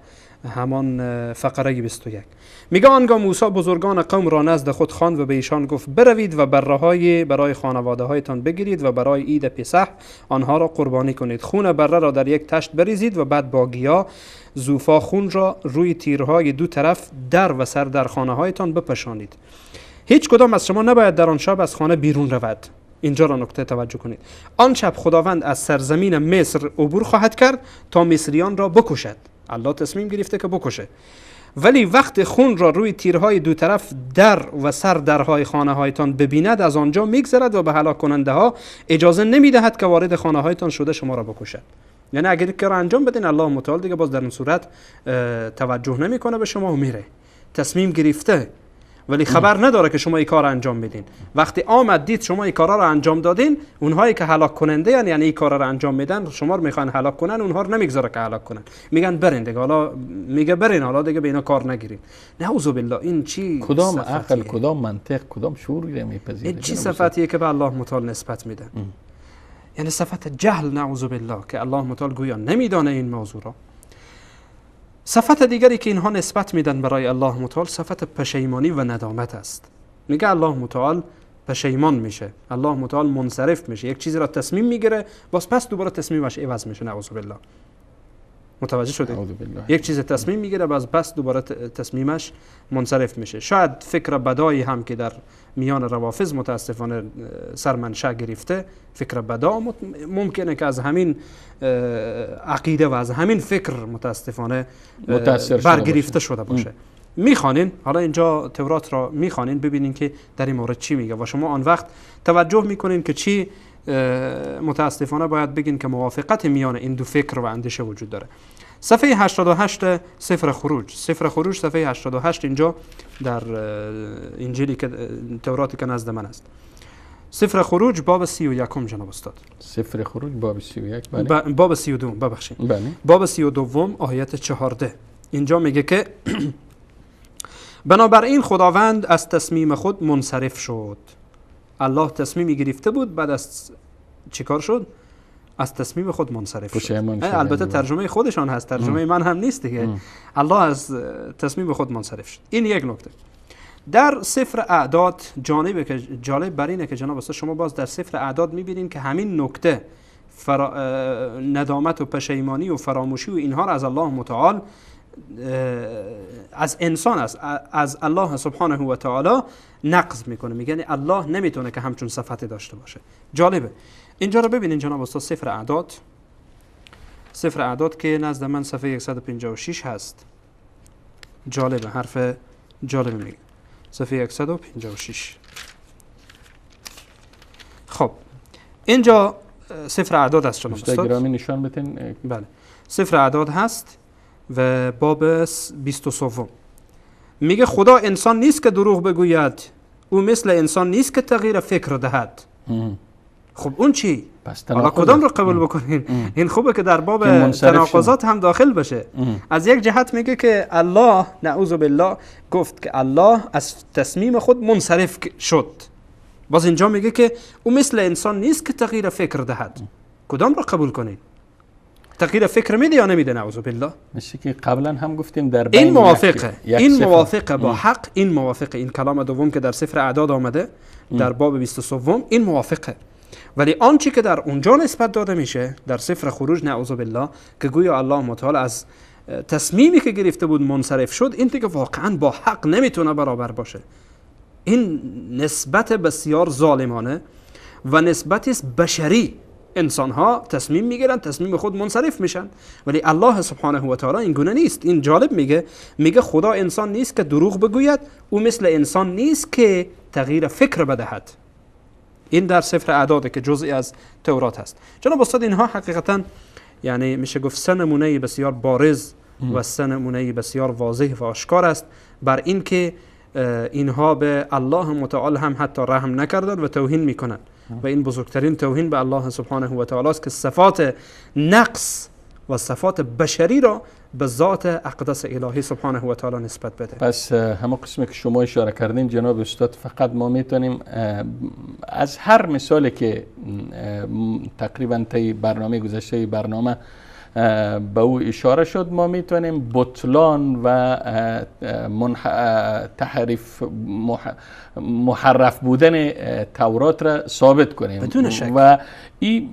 همان فقره 21 میگه آنگاه موسی بزرگان قوم را نزد خود خواند و به ایشان گفت بروید و بره‌های برای خانواده هایتان بگیرید و برای عید پسح آنها را قربانی کنید. خون بره را در یک تشت بریزید و بعد با گیا زوفا خون را روی تیرهای دو طرف در و سر در خانه هایتان بپشانید. هیچ کدام از شما نباید در آن شب از خانه بیرون رود. اینجا را نکته توجه کنید. آن شب خداوند از سرزمین مصر عبور خواهد کرد تا مصریان را بکشد. الله تصمیم گرفته که بکشه. ولی وقت خون را روی تیرهای دو طرف در و سر درهای خانه هایتان ببیند از آنجا میگذرد و به هلاک کننده ها اجازه نمیدهد که وارد خانه هایتان شده شما را بکشد. یعنی اگر کار انجام بدین الله متعال دیگه باز در این صورت توجه نمیکنه به شما و میره. تصمیم گرفته ولی خبر نداره که شما این کار انجام میدین. وقتی آمد دید شما این کارا رو انجام دادین، اونهایی که هلاک کننده یعنی این کارا رو انجام میدن شما رو میخوان هلاک کنن، اونها رو نمیگذاره که هلاک کنن، میگن برین دیگه، حالا میگه برین، حالا دیگه به اینا کار نگیرین. نعوذ بالله. این چی کدام عقل، کدام منطق، کدام شعور میپذیره؟ این چی صفتیه که به الله متعال نسبت میدن؟ یعنی صفت جهل نعوذ بالله که الله متعال گویا نمیدانه این موضوع را. صفت دیگری که اینها نسبت میدن برای الله متعال صفت پشیمانی و ندامت است. میگه الله متعال پشیمان میشه، الله متعال منصرف میشه، یک چیزی را تصمیم میگیره باز پس دوباره تصمیمش عوض میشه. نعوذ بالله. متوجه شدید؟ یک چیز تصمیم میگیره باز پس دوباره تصمیمش منصرف میشه. شاید فکر بدایی هم که در میان روافض متاسفانه سرمنشأ گرفته، فکر بدا ممکنه که از همین عقیده و از همین فکر متاسفانه برگرفته شده باشه. میخوانین حالا اینجا تورات را میخوانین ببینین که در این مورد چی میگه و شما آن وقت توجه میکنین که چی متاسفانه باید بگین که موافقت میان این دو فکر و اندیشه وجود داره. صفحه 88 سفر خروج، سفر خروج صفحه 88 اینجا در انجیلی که توراتی که نزد من است. سفر خروج باب 31 جناب استاد. سفر خروج باب 31 بله. باب 32 ببخشید. بله. باب 32 آیت 14 اینجا میگه که بنابراین خداوند از تصمیم خود منصرف شد. الله تصمیمی گرفته بود، بعد از چیکار شد؟ از تصمیم خود منصرف شد. البته ترجمه خودشان هست، ترجمه من هم نیست دیگه. الله از تصمیم خود منصرف شد. این یک نکته. در سفر اعداد جانبه که جالب بر اینه که جناب استاد شما باز در سفر اعداد میبینین که همین نکته ندامت و پشیمانی و فراموشی و اینها را از الله متعال از انسان است، از الله سبحانه و تعالی نقض میکنه. میگه الله نمیتونه که همچون صفتی داشته باشه. جالبه. اینجا رو ببینین جناب استاد، سفر اعداد، سفر اعداد که نزد من صفحه 156 هست. جالبه، حرف جالبه میگه. صفحه 156. خب اینجا سفر اعداد است جناب استاد. گرامی نشان بدین. بله، سفر اعداد هست و باب 23 میگه خدا انسان نیست که دروغ بگوید، او مثل انسان نیست که تغییر فکر دهد. خب اون چی؟ حالا کدام رو قبول بکنین؟ این خوبه که در باب تناقضات هم داخل بشه. از یک جهت میگه که الله نعوذ بالله گفت که الله از تصمیم خود منصرف شد، باز اینجا میگه که او مثل انسان نیست که تغییر فکر دهد. کدام رو قبول کنین؟ تغییر فکر میده یا نمیده؟ نعوذ بالله. مثل که قبلا هم گفتیم در بین این موافقه، این موافقه با حق، این موافقه، این کلام دوم که در سفر اعداد آمده در باب 23 این موافقه. ولی آنچه که در اونجا نسبت داده میشه در سفر خروج نعوذ بالله که گویا الله متعال از تصمیمی که گرفته بود منصرف شد، این دیگه واقعا با حق نمیتونه برابر باشه. این نسبت بسیار ظالمانه و نسبت است بشری. انسان ها تصمیم میگیرن، تصمیم خود منصرف میشن، ولی الله سبحانه و تعالی این گونه نیست. این جالب میگه، میگه خدا انسان نیست که دروغ بگوید، او مثل انسان نیست که تغییر فکر بدهد. این در سفر اعداد که جزئی از تورات هست. جناب استاد اینها حقیقتا یعنی میشه گفت سه نمونه بسیار بارز و سه نمونه بسیار واضح و آشکار است بر این که اینها به الله متعال هم حتی رحم نکردند و توهین میکنند و این بزرگترین توهین به الله سبحانه و تعالی است که صفات نقص و صفات بشری را به ذات اقدس الهی سبحانه و تعالی نسبت بده. پس همه قسمی که شما اشاره کردین جناب استاد، فقط ما میتونیم از هر مثالی که تقریبا طی برنامه گذشته برنامه به او اشاره شد، ما میتونیم بطلان و تحریف محرف بودن تورات را ثابت کنیم بدون شک. و این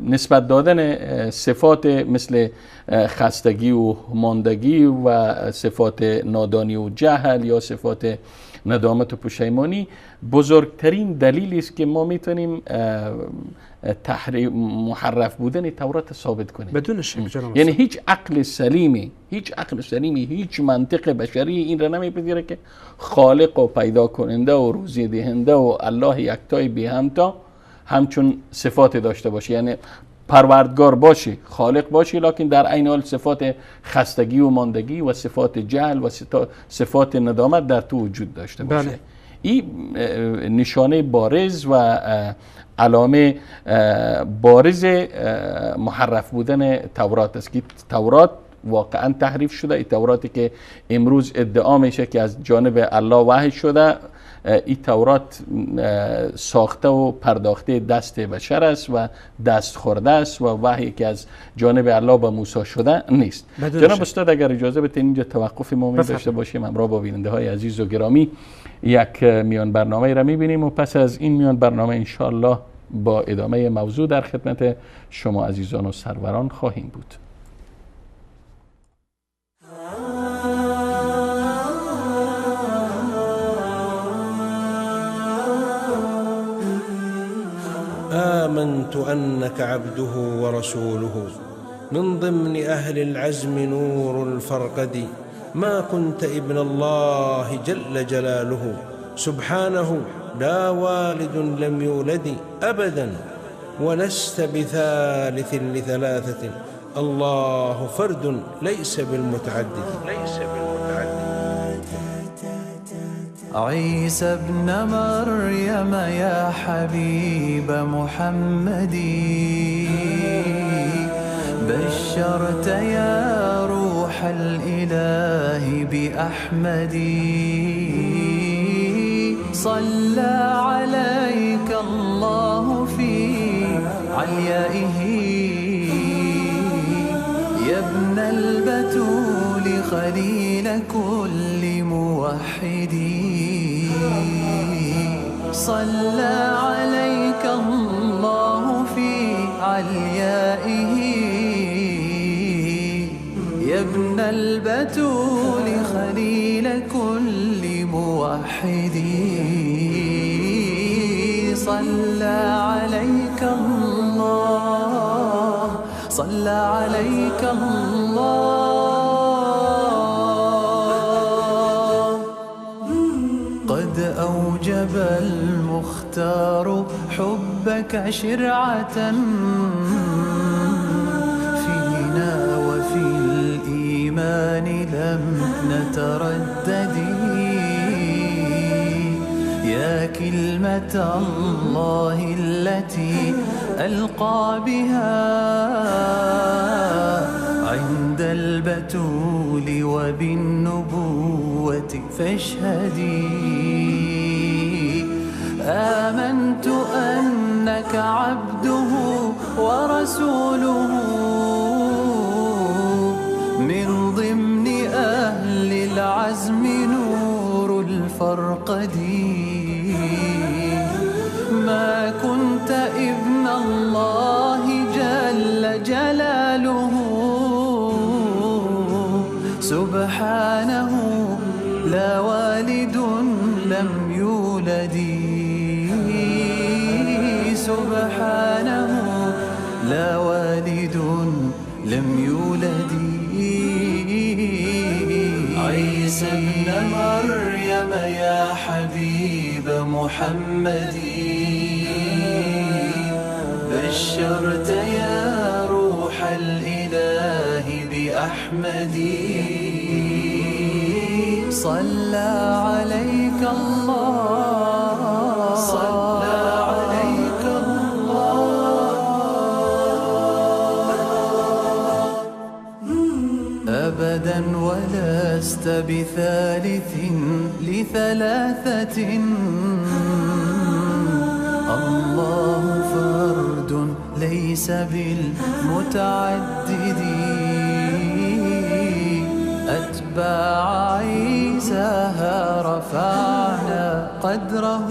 نسبت دادن صفات مثل خستگی و ماندگی و صفات نادانی و جهل یا صفات ندامت و پشیمانی بزرگترین دلیل است که ما میتونیم محرف بودن تورات ثابت کنیم بدون شک جناب. یعنی هیچ عقل سلیمی، هیچ عقل سلیمی، هیچ منطق بشری این را نمیپذیره که خالق و پیدا کننده و روزی دهنده و الله یکتای بی همتا همچون صفات داشته باشه. یعنی پروردگار باشی، خالق باشی، لکن در عین حال صفات خستگی و ماندگی و صفات جهل و صفات ندامت در تو وجود داشته باشه. بله. این نشانه بارز و علامه بارز محرف بودن تورات است که تورات واقعا تحریف شده. این توراتی که امروز ادعا میشه که از جانب الله وحی شده، این تورات ساخته و پرداخته دست بشر است و دست خورده است و وحی که از جانب الله به موسی شده نیست. جناب استاد اگر اجازه بدین اینجا توقف ما می داشته باشیم، همراه با بیننده های عزیز و گرامی یک میان برنامه را میبینیم و پس از این میان برنامه انشاءالله با ادامه موضوع در خدمت شما عزیزان و سروران خواهیم بود. آمنت أنك عبده ورسوله من ضمن أهل العزم نور الفرقد، ما كنت ابن الله جل جلاله، سبحانه لا والد لم يولد أبدا، ولست بثالث لثلاثة، الله فرد ليس بالمتعدد. ليس بالمتعدد. عيسى ابن مريم يا حبيب محمد، بشرت يا روح الإله بأحمد، صلى عليك الله في عليائه، يا ابن البتول خليل كل موحد، صلى عليك الله في عليائه، يا ابن البتول خليل كل موحد، صلى عليك الله، صلى عليك الله. قد أوجب المختار حبك شرعة فينا وفي الإيمان لم نتردد، يا كلمة الله التي ألقى بها عند البتول وبالنبوة فاشهدي، آمنت أنك عبده ورسوله من ضمن أهل العزم نور الفرقد، ما كنت ابن الله جل جلاله، سبحانه لا والد لم يولد، سبحانه لا والد لم يولد. عيسى ابن مريم يا حبيب محمد، بشرت يا روح الإله بأحمد، صلى عليك الله، صلى عليك الله. أبدا ولست بثالث لثلاثة، الله فرد ليس بالمتعدد. أتباع عيسى رفعنا قدره،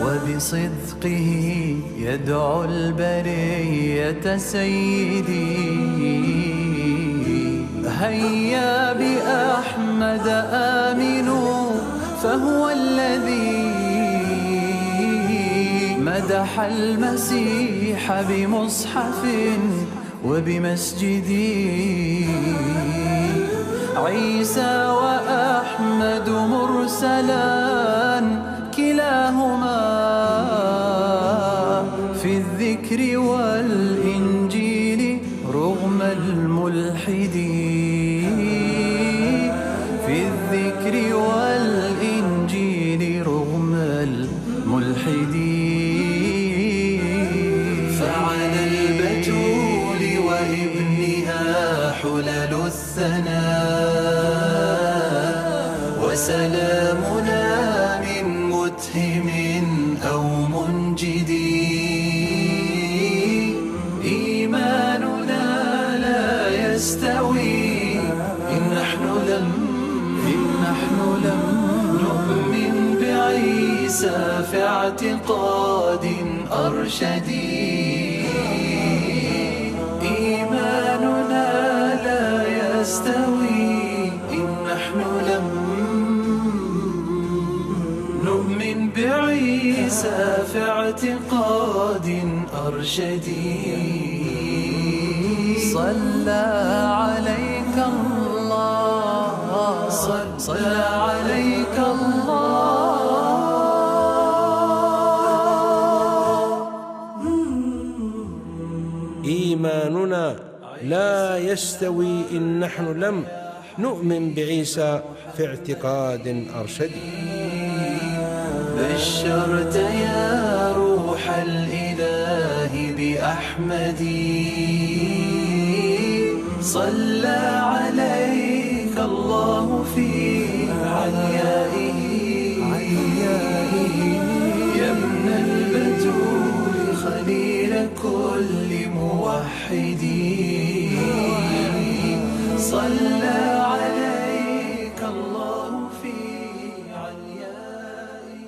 وبصدقه يدعو البرية سيدي. هيا بأحمد آمنوا فهو الذي مدح المسيح بمصحف وبمسجد. عيسى وأحمد مرسلان كلاهما في الذكر والإنجيل رغم الملحدين، في الذكر والإنجيل رغم الملحدين. فعلى البتول وابنها حلل الثناء، وسلامنا من متهم أو منجد. إيماننا لا يستوي إن نحن لم نؤمن بعيسى في اعتقاد أرشدي. إيماننا لا يستوي إن نحن لم نؤمن بعيسى في اعتقاد أرشدي. صلى عليك الله، صلى عليك الله. إيماننا لا يستوي إن نحن لم نؤمن بعيسى في اعتقاد أرشدي. بشرت يا روح الإله بأحمد، صلى عليك الله في عليائه. يا ابن البتول خليل كل موحد، صلى عليك الله في عليائه.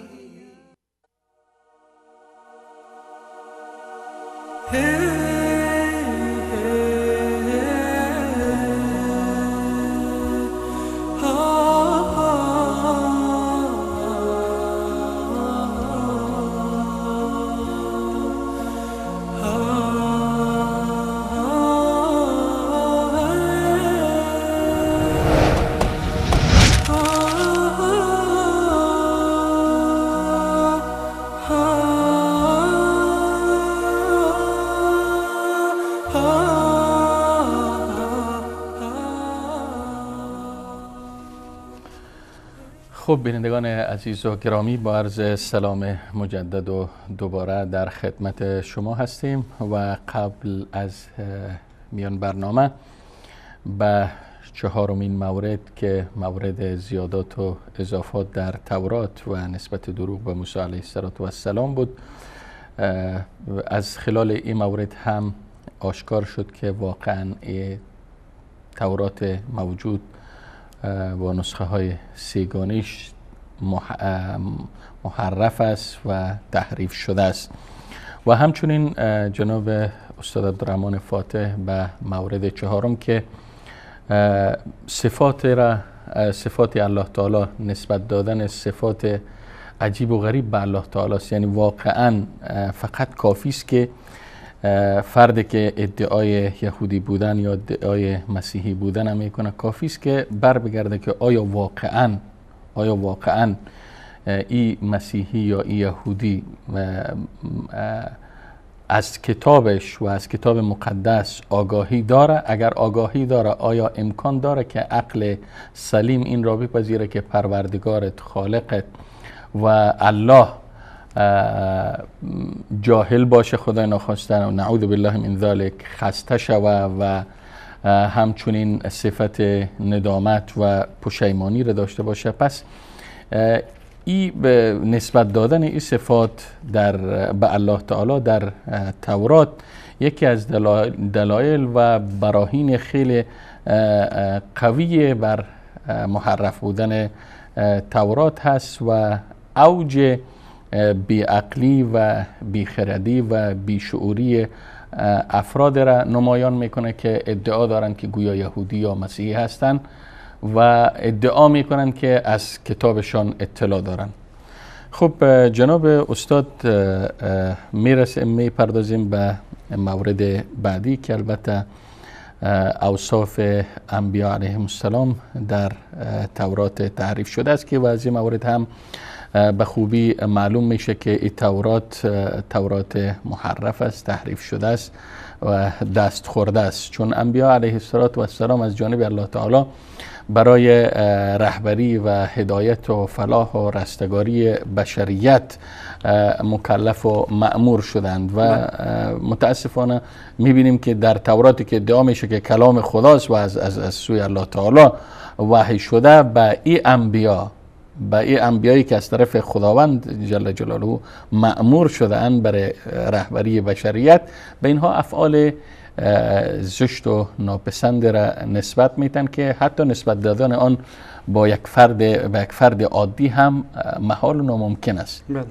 خب بینندگان عزیز و گرامی، با عرض سلام مجدد و دوباره در خدمت شما هستیم و قبل از میان برنامه به چهارمین مورد که مورد زیادات و اضافات در تورات و نسبت دروغ به موسی علیه السلام بود، از خلال این مورد هم آشکار شد که واقعا تورات موجود و نسخه های سیگانیش محرف است و تحریف شده است. و همچنین جناب استاد عبدالرحمن فاتح به مورد چهارم که صفات الله تعالی، نسبت دادن صفات عجیب و غریب به الله تعالی است. یعنی واقعا فقط کافی است که فردی که ادعای یهودی بودن یا ادعای مسیحی بودن هم میکنه، کافی است که بر بگرده که آیا واقعا ای مسیحی یا ای یهودی از کتابش و از کتاب مقدس آگاهی داره؟ اگر آگاهی داره، آیا امکان داره که عقل سلیم این را بپذیره که پروردگارت، خالقت و الله جاهل باشه، خدای ناخواسته و نعوذ بالله من ذلک، خسته شوه و همچنین صفت ندامت و پشیمانی را داشته باشه؟ پس ای به نسبت دادن این صفات در به الله تعالی در تورات یکی از دلایل و براهین خیلی قوی بر محرف بودن تورات هست و اوج بیعقلی و بیخردی و بیشعوری افراد را نمایان میکنه که ادعا دارند که گویا یهودی یا مسیحی هستند و ادعا میکنند که از کتابشان اطلاع دارند. خب جناب استاد، میرسیم، میپردازیم به مورد بعدی که البته اوصاف انبیا علیهم السلام در تورات تحریف شده است که و از این مورد هم به خوبی معلوم میشه که این تورات، تورات محرف است، تحریف شده است و دست خورده است، چون انبیا علیه السلام از جانب الله تعالی برای رهبری و هدایت و فلاح و رستگاری بشریت مکلف و مأمور شدند و متاسفانه میبینیم که در توراتی که ادعا میشه که کلام خداست و از سوی الله تعالی وحی شده، به این انبیا، به این انبیایی که از طرف خداوند جل جلاله مأمور شده اند برای رهبری بشریت، به اینها افعال زشت و ناپسند را نسبت میتن که حتی نسبت دادن آن با یک فرد، به یک فرد عادی هم محال و ناممکن است. بله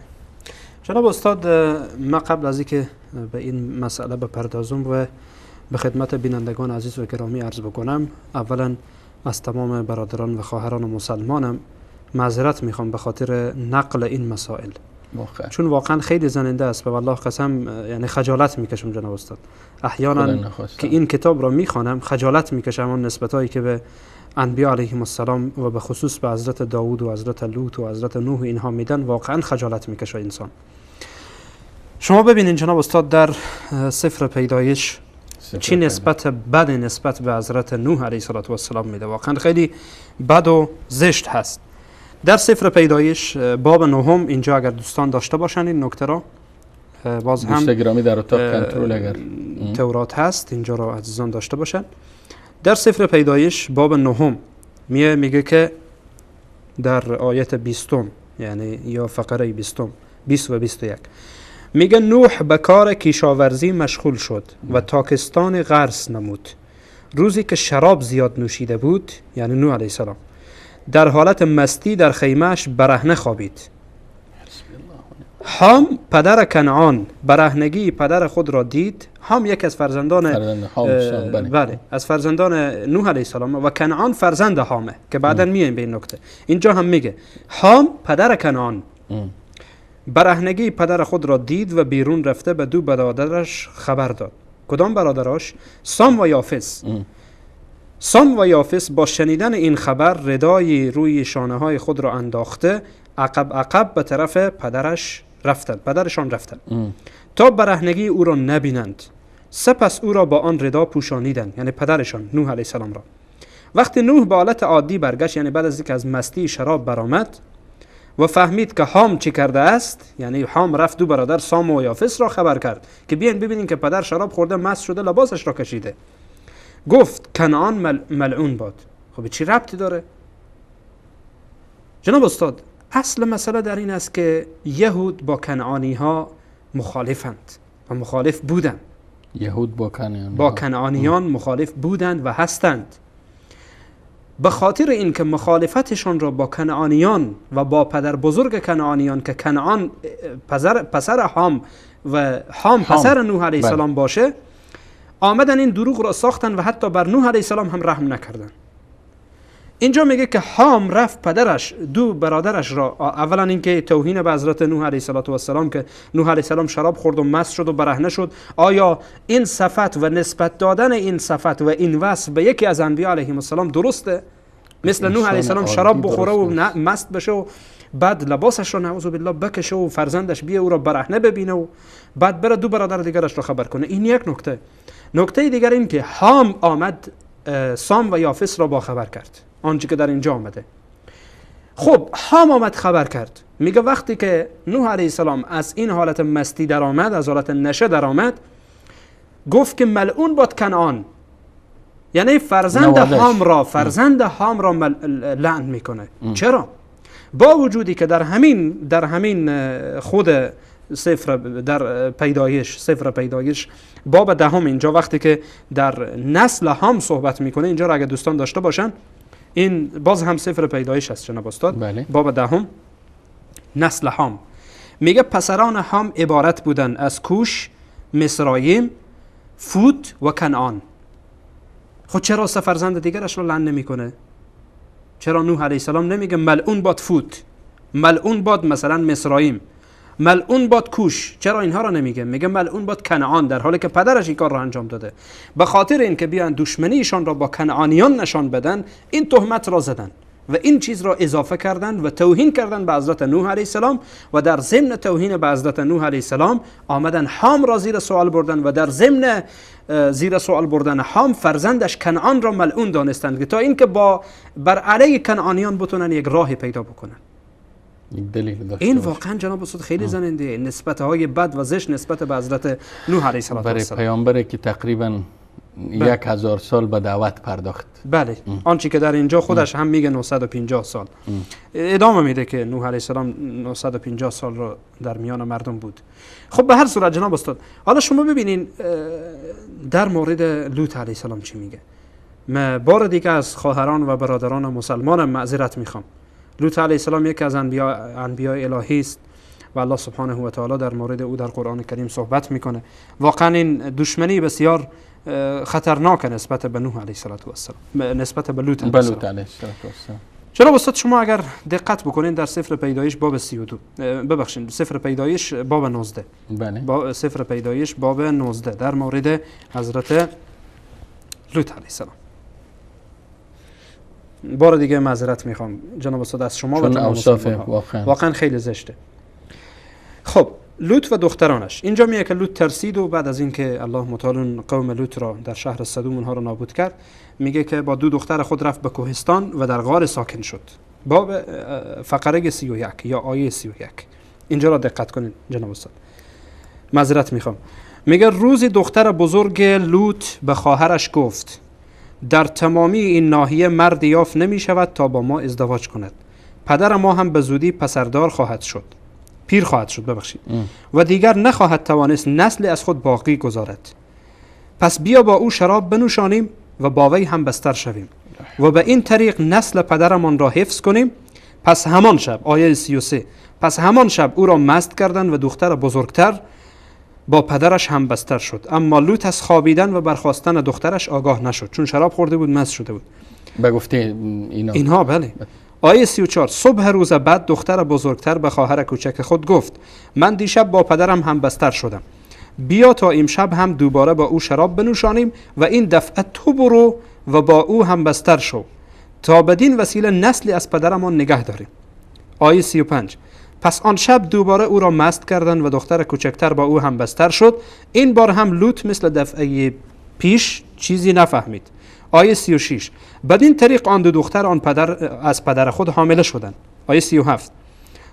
جناب استاد، ما قبل از اینکه به این مسئله بپردازم و به خدمت بینندگان عزیز و گرامی عرض بکنم، اولا از تمام برادران و خواهران مسلمانم معذرت میخوام به خاطر نقل این مسائل، واقعا. چون واقعا خیلی زننده است و والله قسم یعنی خجالت میکشم جناب استاد، احیانا که این کتاب را میخوانم خجالت میکشم، آن نسبت که به انبیا علیهم السلام و به خصوص به حضرت داوود و حضرت لوط و حضرت نوح اینها میدن، واقعا خجالت میکشه انسان. شما ببینین جناب استاد، در سفر پیدایش چی نسبت بد نسبت به حضرت نوح علیه السلام میده، واقعا خیلی بد و زشت هست. در سفر پیدایش باب نهم، اینجا اگر دوستان داشته باشن این نکته را، باز هم گرامی در اتاق کنترل اگر تورات هست اینجا را عزیزان داشته باشن. در سفر پیدایش باب نهم میگه که در آیت 20، یعنی یا فقره 20، 20 و 21 میگه نوح به کار کشاورزی مشغول شد و تاکستان غرس نمود. روزی که شراب زیاد نوشیده بود، یعنی نوح علیه السلام، در حالت مستی در خیمهش برهنه خوابید. حام پدر کنعان برهنگی پدر خود را دید. حام یک از فرزندان بله از فرزندان نوح علیه السلام و کنعان فرزند حامه که بعدا میایم به این نکته. اینجا هم میگه حام پدر کنعان برهنگی پدر خود را دید و بیرون رفته به دو برادرش خبر داد. کدام برادرش؟ سام و یافث. سام و یافث با شنیدن این خبر ردای روی شانه های خود را انداخته عقب عقب به طرف پدرش رفتند، پدرشان رفتند تا برهنگی او را نبینند. سپس او را با آن ردا پوشانیدند، یعنی پدرشان نوح علیه السلام را. وقتی نوح به حالت عادی برگشت، یعنی بعد از اینکه از مستی شراب برآمد و فهمید که حام چی کرده است، یعنی حام رفت دو برادر سام و یافث را خبر کرد که بیاین ببینین که پدر شراب خورده مست شده لباسش را کشیده. گفت کنعان ملعون باد. خب چی ربطی داره؟ جناب استاد، اصل مسئله در این است که یهود با کنعانی ها مخالفند و مخالف بودند. یهود با کنعانی، با کنعانیان مخالف بودند و هستند. به خاطر اینکه مخالفتشان را با کنعانیان و با پدر بزرگ کنعانیان که کنعان پسر حام و حام پسر نوح علیه السلام باشه، آمدن این دروغ را ساختن و حتی بر نوح علیه السلام هم رحم نکردن. اینجا میگه که حام رفت پدرش دو برادرش را، اولا اینکه توهین به حضرت نوح علیه السلام که نوح علیه السلام شراب خورد و مست شد و برهنه شد، آیا این صفت و نسبت دادن این صفت و این وصف به یکی از انبیا علیهم السلام درسته؟ مثل نوح علیه السلام شراب بخوره و مست بشه و بعد لباسش را نعوذ بالله بکشه و فرزندش بیه او را برهنه ببینه و بعد بره دو برادر دیگرش را خبر کنه. این یک نکته. نکته دیگر این که حام آمد سام و یافث را با خبر کرد، آنچه که در اینجا آمده. خب حام آمد خبر کرد، میگه وقتی که نوح علیه السلام از این حالت مستی در آمد، از حالت نشه در آمد، گفت که ملعون باد کنعان، یعنی فرزند حام را، فرزند حام را لعن میکنه. چرا؟ با وجودی که در همین خود سفر در پیدایش، سفر پیدایش باب دهم، اینجا وقتی که در نسل حام صحبت میکنه، اینجا را اگه دوستان داشته باشن، این باز هم سفر پیدایش است جناب استاد. بله. باب دهم نسل حام، میگه پسران حام عبارت بودن از کوش، مصرایم، فوت و کنعان. خب چرا سه فرزند دیگرش رو لعن نمیکنه؟ چرا نوح علیه السلام نمیگه ملعون باد فوت، ملعون باد مثلا مصرایم، ملعون باد کوش؟ چرا اینها را نمیگه؟ میگه ملعون باد کنعان، در حالی که پدرش این کار را انجام داده. به خاطر اینکه بیان دشمنیشان را با کنعانیان نشان بدن، این تهمت را زدن و این چیز را اضافه کردن و توهین کردن به حضرت نوح علیه السلام. و در ضمن توهین به حضرت نوح علیه السلام آمدن حام را زیر سوال بردن و در ضمن زیر سوال بردن حام فرزندش کنعان را ملعون دانستند که تا اینکه با بر علیه کنعانیان بتونن یک راه پیدا بکنن. این واقعا جناب استاد خیلی زننده، نسبت های بد و زشت نسبت به حضرت نوح علیه السلام برای پیامبری که تقریبا 1000 سال به دعوت پرداخت. بله، آنچه که در اینجا خودش هم میگه 950 سال. ادامه میده که نوح علیه السلام 950 سال رو در میان مردم بود. خب به هر صورت جناب استاد، حالا شما ببینین در مورد لوط علیه السلام چی میگه. من بار دیگه از خواهران و برادران مسلمانم معذرت میخوام. لوط علیه السلام یکی از انبیاء الهی است و الله سبحانه و تعالی در مورد او در قرآن کریم صحبت میکنه. واقعا این دشمنی بسیار خطرناک نسبت به نوح علیه السلام، نسبت به لوط علیه السلام. جناب استاد شما اگر دقت بکنین در سفر پیدایش باب 32، ببخشید سفر پیدایش باب 19، بله، سفر پیدایش باب 19 در مورد حضرت لوط علیه السلام. بار دیگه معذرت میخوام جناب استاد از شما و تمام واقعا خیلی زشته. خب لوط و دخترانش، اینجا میگه که لوط ترسید و بعد از اینکه الله متعال قوم لوط را در شهر صدوم اونها را نابود کرد، میگه که با دو دختر خود رفت به کوهستان و در غار ساکن شد. باب فقره 31 یا آیه 31، اینجا را دقت کنید جناب استاد، معذرت میخوام. میگه روزی دختر بزرگ لوط به خواهرش گفت در تمامی این ناحیه مرد یافت نمی شود تا با ما ازدواج کند. پدر ما هم به زودی پسردار خواهد شد، پیر خواهد شد ببخشید، و دیگر نخواهد توانست نسلی از خود باقی گذارد. پس بیا با او شراب بنوشانیم و با وی هم بستر شویم و به این طریق نسل پدرمان را حفظ کنیم. پس همان شب، آیه 33، پس همان شب او را مست کردند و دختر بزرگتر با پدرش هم بستر شد. اما لوط از خوابیدن و برخاستن دخترش آگاه نشد، چون شراب خورده بود، مست شده بود. به گفته اینها بله. آیه 34، صبح روز بعد دختر بزرگتر به خواهر کوچک خود گفت من دیشب با پدرم هم بستر شدم، بیا تا امشب هم دوباره با او شراب بنوشانیم و این دفعه تو برو و با او هم بستر شو تا بدین وسیله نسلی از پدرمان نگه داریم. آیه 35، پس آن شب دوباره او را مست کردند و دختر کوچکتر با او هم بستر شد. این بار هم لوط مثل دفعه پیش چیزی نفهمید. آیه 36، بدین طریق آن دو دختر آن پدر از پدر خود حامله شدند. آیه 37،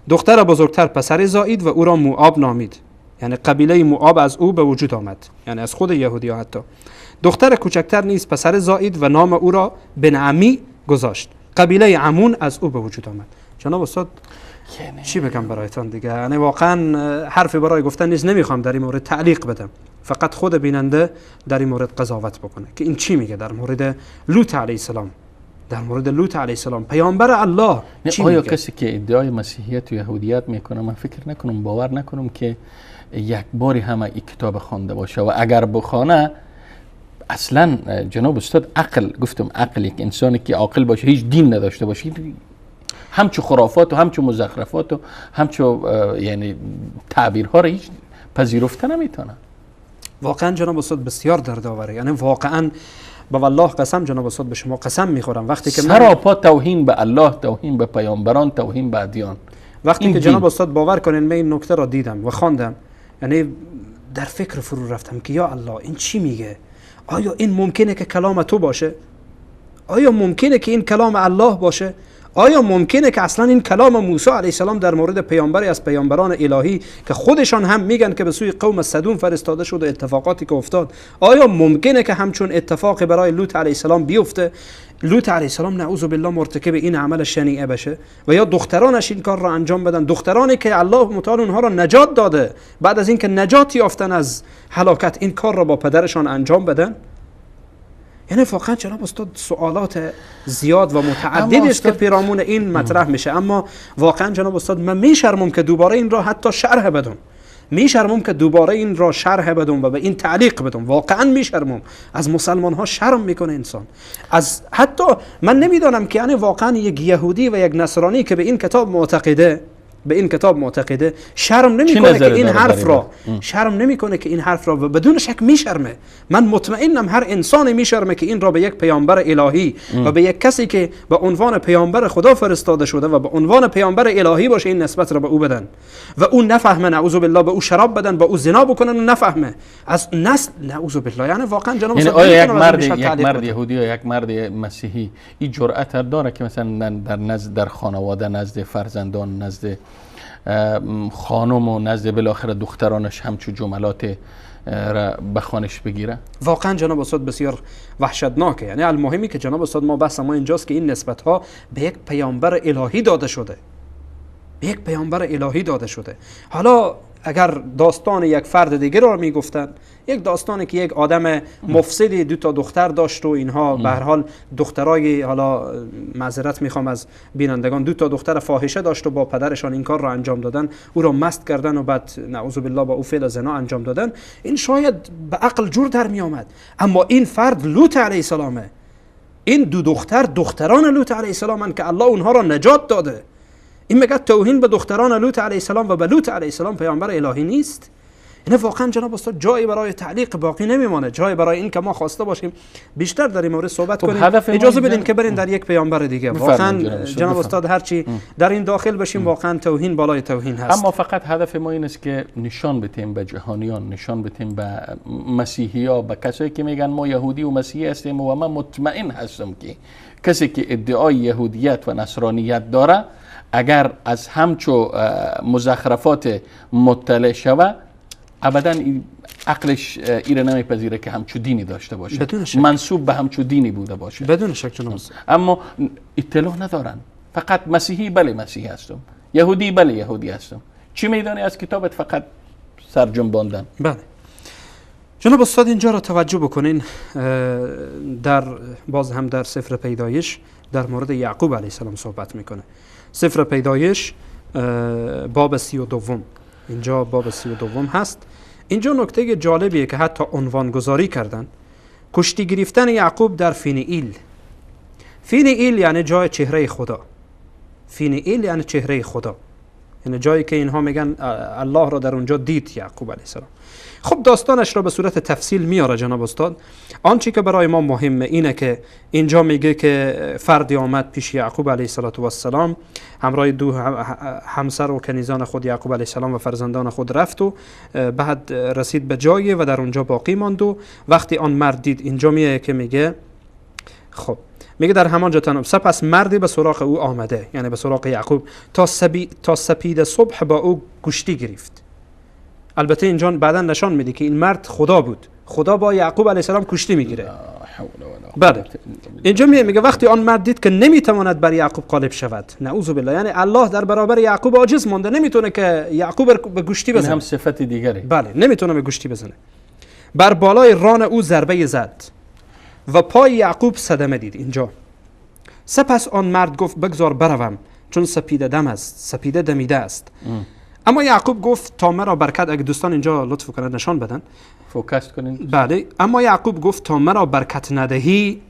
دختر بزرگتر پسر زایید و او را موآب نامید، یعنی قبیله موآب از او به وجود آمد، یعنی از خود یهودی ها حتی. دختر کوچکتر نیز پسر زایید و نام او را بن عمی گذاشت، قبیله عمون از او به وجود آمد. جناب استاد چی بگم برایتان دیگه، یعنی واقعا حرفی برای گفتن نیست، نمیخوام در این مورد تعلیق بدم، فقط خود بیننده در این مورد قضاوت بکنه که این چی میگه در مورد لوط علیه السلام، در مورد لوط علیه السلام پیامبر الله چی آیا میگه؟ کسی که ادعای مسیحیت و یهودیت میکنه، من فکر نکنم، باور نکنم که یک باری همه این کتاب خوانده باشه، و اگر بخوانه اصلا جناب استاد عقل، گفتم عقل یک انسانی که عاقل باشه هیچ دین نداشته باشه، همچو خرافات و همچو مزخرفات و همچو یعنی تعبیرها را هیچ پذیرفته نمیتونه. واقعا جناب استاد بسیار دردآوره، یعنی واقعا با والله قسم جناب استاد، به شما قسم میخورم، وقتی که سراپا توهین به الله، توهین به پیامبران، توهین به ادیان. وقتی که جناب استاد باور کنین من این نکته را دیدم و خواندم، یعنی در فکر فرو رفتم که یا الله این چی میگه؟ آیا این ممکنه که کلام تو باشه؟ آیا ممکنه که این کلام الله باشه؟ آیا ممکنه که اصلا این کلام موسی علیه السلام در مورد پیامبری از پیامبران الهی که خودشان هم میگن که به سوی قوم صدوم فرستاده شد و اتفاقاتی که افتاد، آیا ممکنه که همچون اتفاقی برای لوط علیه السلام بیفته؟ لوط علیه السلام نعوذ بالله مرتکب این عمل شنیعه بشه و یا دخترانش این کار را انجام بدن، دخترانی که الله متعال اونها را نجات داده، بعد از اینکه نجات یافتن از هلاکت این کار را با پدرشان انجام بدن؟ یعنی واقعا جناب استاد سوالات زیاد و متعددی است که پیرامون این مطرح میشه. اما واقعا جناب استاد من میشرمم که دوباره این را حتی شرح بدم، میشرمم که دوباره این را شرح بدم و به این تعلیق بدم. واقعا میشرمم، از مسلمان ها شرم میکنه انسان. از حتی من نمیدانم که یعنی واقعا یک یهودی و یک نصرانی که به این کتاب معتقده، به این کتاب معتقده، شرم نمیکنه که این حرف را، شرم نمیکنه که این حرف را، بدون شک میشرمه. من مطمئنم هر انسانی میشرمه که این را به یک پیامبر الهی و به یک کسی که به عنوان پیامبر خدا فرستاده شده و به عنوان پیامبر الهی باشه این نسبت را به او بدن و او نفهمه، نعوذ بالله، به او شراب بدن، با او زنا بکنن و نفهمه از نسل، نعوذ بالله. یعنی واقعا جناب یعنی آیا یک مرد یهودی یا یک مرد مسیحی این جرأت داره که مثلا در نزد، در خانواده، نزد فرزندان، نزد خانم و نزد بالاخره دخترانش همچو جملات را به خانش بگیره؟ واقعا جناب استاد بسیار وحشتناکه. یعنی المهمی که جناب استاد ما بحث ما اینجاست که این نسبت ها به یک پیامبر الهی داده شده، به یک پیامبر الهی داده شده. حالا اگر داستان یک فرد دیگه را میگفتن، یک داستانی که یک آدم مفسدی دو تا دختر داشت و اینها به هر حال دخترای، حالا معذرت میخوام از بینندگان، دو تا دختر فاحشه داشت و با پدرشان این کار را انجام دادن، او را مست کردن و بعد نعوذ بالله با او فعل زنا انجام دادن، این شاید به عقل جور در میآمد. اما این فرد لوط علیه السلامه، این دو دختر دختران لوط علیه السلام که الله اونها را نجات داده. این میگه توهین به دختران لوط علیه السلام و به لوط علیه السلام پیامبر الهی نیست؟ اینه واقعا جناب استاد جایی برای تعلیق باقی نمیمانه، جایی برای این که ما خواسته باشیم بیشتر در این مورد صحبت کنیم. اجازه بدین که بریم در یک پیامبر دیگه. واقعا جناب استاد هرچی در این داخل بشیم واقعا توهین بالای توهین هست. اما فقط هدف ما این است که نشان بدیم به جهانیان، نشان بدیم به مسیحیا، به کسایی که میگن ما یهودی و مسیحی هستیم، و من مطمئن هستم که کسی که ادعای یهودیت و نصرانیت داره اگر از همچو مزخرفات مطلع شوه ابدا عقلش ایره نمیپذیره که همچو دینی داشته باشه، منسوب به همچو دینی بوده باشه. بدون شک جناب. اما اطلاع ندارن، فقط مسیحی بله مسیحی هستم، یهودی بله یهودی هستم، چی میدانی از کتابت؟ فقط سرجنباندن. بله جناب استاد اینجا را توجه بکنین، در باز هم در سفر پیدایش در مورد یعقوب علیه السلام صحبت میکنه. سفر پیدایش باب 32، اینجا باب 32 هست. اینجا نکته جالبیه که حتی عنوان گذاری کردن، کشتی گرفتن یعقوب در فینیئیل. فینیئیل یعنی جای چهره خدا، فینیئیل یعنی چهره خدا، یعنی جایی که اینها میگن الله را در اونجا دید یعقوب علیه السلام. خب داستانش را به صورت تفصیل میاره جناب استاد. آنچه که برای ما مهمه اینه که اینجا میگه که فردی آمد پیش یعقوب علیه السلام همراه دو همسر و کنیزان خود یعقوب علیه السلام و فرزندان خود رفت و بعد رسید به جایی و در اونجا باقی ماند. و وقتی آن مرد دید، اینجا میگه که میگه خب میگه در همانجا تنها سپس مردی به سراغ او آمده، یعنی به سراغ یعقوب، تا سپید صبح با او گشتی گرفت. البته اینجا بعدا نشان میده که این مرد خدا بود، خدا با یعقوب علیه السلام کشتی میگیره. بله اینجا میگه وقتی آن مرد دید که نمیتواند بر یعقوب غالب شود، نعوذ بالله، یعنی الله در برابر یعقوب عاجز مانده، نمیتونه که یعقوب به گشتی بزنه. این هم صفت دیگری. بله نمیتونه به گشتی بزنه. بر بالای ران او ضربه زد و پای یعقوب صدمه دید. اینجا سپس آن مرد گفت بگذار بروم چون سپیده دم است، سپیده دمیده است. اما یعقوب گفت تا مرا برکت، اگه دوستان اینجا لطف کنند نشان بدن، focus کنین. بله اما یعقوب گفت تا مرا برکت ندهی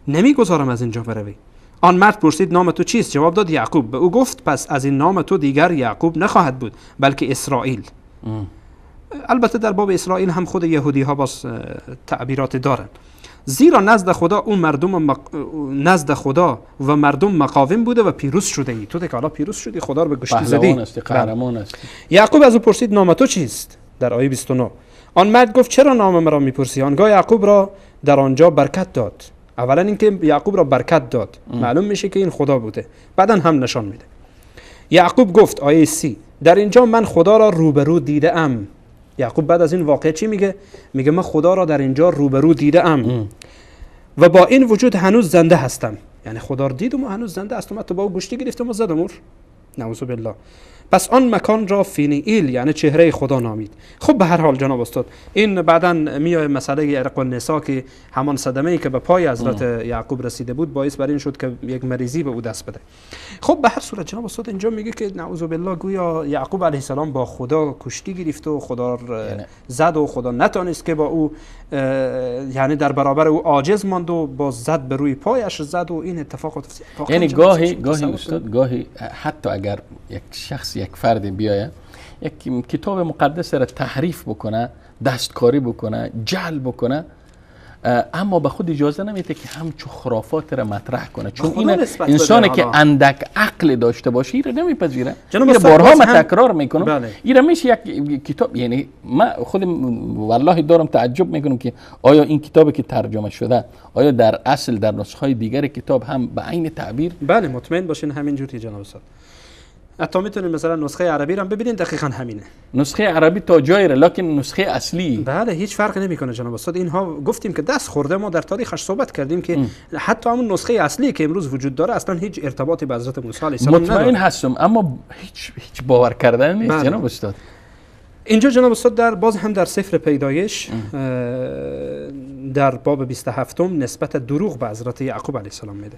نمیگذارم از اینجا بروی. آن مرد پرسید نام تو چیست؟ جواب داد یعقوب. به او گفت پس از این نام تو دیگر یعقوب نخواهد بود بلکه اسرائیل. البته در باب اسرائیل هم خود یهودی ها باز تعبیرات دارن. زیرا نزد خدا او مردم نزد خدا و مردم مقاوم بوده و پیروز شده ای. تو دیگه حالا پیروز شدی، خدا رو به گشتی زدی، قهرمان هستی. یعقوب از او پرسید نام تو چیست؟ در آیه 29 آن مرد گفت چرا نام مرا میپرسی؟ آنگاه یعقوب را در آنجا برکت داد. اولا اینکه یعقوب را برکت داد، معلوم میشه که این خدا بوده، بعدا هم نشان میده. یعقوب گفت آیه 30 در اینجا من خدا را روبرو دیده ام. یعقوب بعد از این واقعه چی میگه؟ میگه من خدا را در اینجا روبرو دیده ام و با این وجود هنوز زنده هستم. یعنی خدا را دیدم و هنوز زنده هستم، حتی با او گوشتی گرفتم و زدم اور، نعوذ بالله. پس آن مکان را فینیئیل یعنی چهره خدا نامید. خب به هر حال جناب استاد این بعداً میای مسئله عرق النساء که همان صدمه ای که به پای حضرت یعقوب رسیده بود باعث بر این شد که یک مریضی به او دست بده. خب به هر صورت جناب استاد اینجا میگه که نعوذ بالله گویا یعقوب علیه السلام با خدا کشتی گرفت و خدا زد و خدا نتانست که با او یعنی در برابر او عاجز ماند و با زد به روی پایش زد و این اتفاق افتاد. یعنی گاهی استاد گاهی حتی اگر یک شخص یک فرد بیاید یک کتاب مقدس را تحریف بکنه، دستکاری بکنه، جعل بکنه، اما به خود اجازه نمیده که همچو خرافات را مطرح کنه، چون این انسانی که اندک عقل داشته باشه این را نمیپذیره. این بارها من تکرار میکنم. بله. این را میشه یک کتاب، یعنی من خود والله دارم تعجب میکنم که آیا این کتابی که ترجمه شده آیا در اصل در نسخه دیگر کتاب هم به عین تعبیر؟ بله مطمئن باشین همینجوری جناب استاد. حتی میتونید مثلا نسخه عربی رو هم ببینید، دقیقاً همینه. نسخه عربی تا جایی را، لکن نسخه اصلی بله هیچ فرقی نمیکنه جناب استاد. اینها گفتیم که دست خورده، ما در تاریخش صحبت کردیم که حتی همون نسخه اصلی که امروز وجود داره اصلا هیچ ارتباطی به حضرت موسی علیه السلام نداره. مطمئن هستم، اما هیچ باور کردن نیست. بله. جناب استاد اینجا جناب استاد در باز هم در سفر پیدایش در باب 27 نسبت دروغ به حضرت یعقوب علیه السلام میده.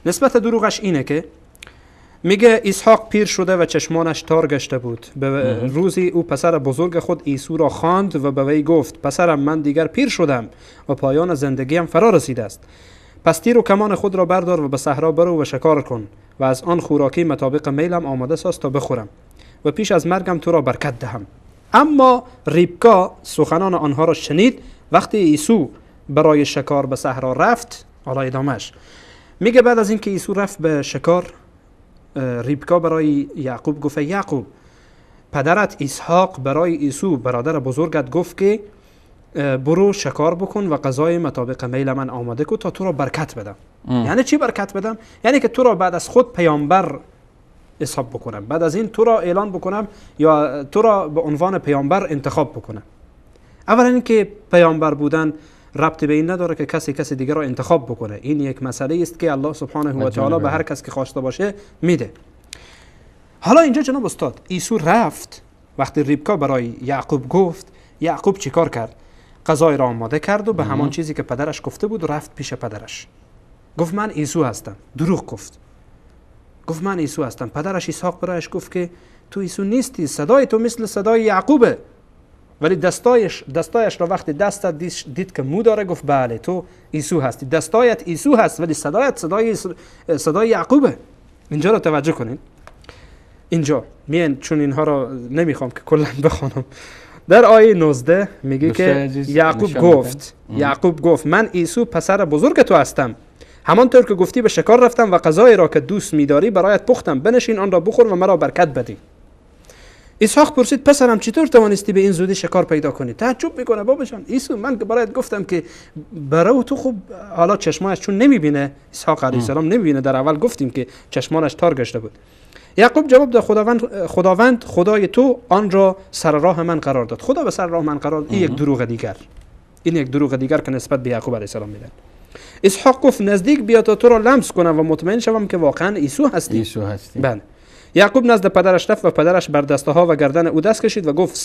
نسبت دروغش اینه که میگه اسحاق پیر شده و چشمانش تار گشته بود. به روزی او پسر بزرگ خود عیسی را خواند و به وی گفت پسرم من دیگر پیر شدم و پایان زندگیم فرا رسیده است. پس تیر و کمان خود را بردار و به صحرا برو و شکار کن و از آن خوراکی مطابق میلم آماده ساز تا بخورم و پیش از مرگم تو را برکت دهم. اما ریبکا سخنان آنها را شنید. وقتی عیسی برای شکار به صحرا رفت، حالا ادامهش میگه بعد از اینکه عیسی رفت به شکار، ریبکا برای یعقوب گفت یعقوب پدرت اسحاق برای عیسی برادر بزرگت گفت که برو شکار بکن و غذای مطابق میل من آماده کن تا تو را برکت بدم. یعنی چی برکت بدم؟ یعنی که تو را بعد از خود پیامبر حساب بکنم، بعد از این تو را اعلان بکنم یا تو را به عنوان پیامبر انتخاب بکنم. اولا اینکه پیامبر بودن ربط به این نداره که کسی دیگر را انتخاب بکنه. این یک مسئله است که الله سبحانه و تعالی به هر کس که خواسته باشه میده. حالا اینجا جناب استاد عیسی رفت، وقتی ریبکا برای یعقوب گفت، یعقوب چیکار کرد؟ غذای را آماده کرد و به همان چیزی که پدرش گفته بود رفت پیش پدرش. گفت من عیسی هستم. دروغ گفت. گفت من عیسی هستم. پدرش اسحاق برایش گفت که تو عیسی نیستی، صدای تو مثل صدای یعقوبه. ولی دستایش را وقتی دستت دید که مو داره گفت بله تو عیسی هستی، دستایت عیسی هست ولی صدایت صدای یعقوبه. اینجا را توجه کنین. اینجا میان چون اینها را نمیخوام که کلا بخوانم. در آیه 19 میگه که یعقوب گفت من عیسی پسر بزرگ تو هستم، همانطور که گفتی به شکار رفتم و غذایی را که دوست میداری برایت پختم، بنشین آن را بخور و مرا برکت بدی. اسحاق پرسید پسرم چطور توانستی به این زودی شکار پیدا کنی؟ تعجب میکنه بابا جان عیسی من که برایت گفتم که برو تو. خب حالا چشمانش چون نمیبینه، اسحاق علیه السلام نمیبینه، در اول گفتیم که چشمانش تار گشته بود. یعقوب جواب داد خداوند خدای تو آن را سر راه من قرار داد. خدا به سر راه من قرار داد. این یک دروغ دیگر، این یک دروغ دیگر که نسبت به یعقوب علیه السلام میدن. اسحاق گفت نزدیک بیا تا تو را لمس کنم و مطمئن شوم که واقعا عیسی هستی. عیسی هستی. بله. یعقوب نزد پدرش رفت و پدرش بر دستها و گردن او دست کشید و گفت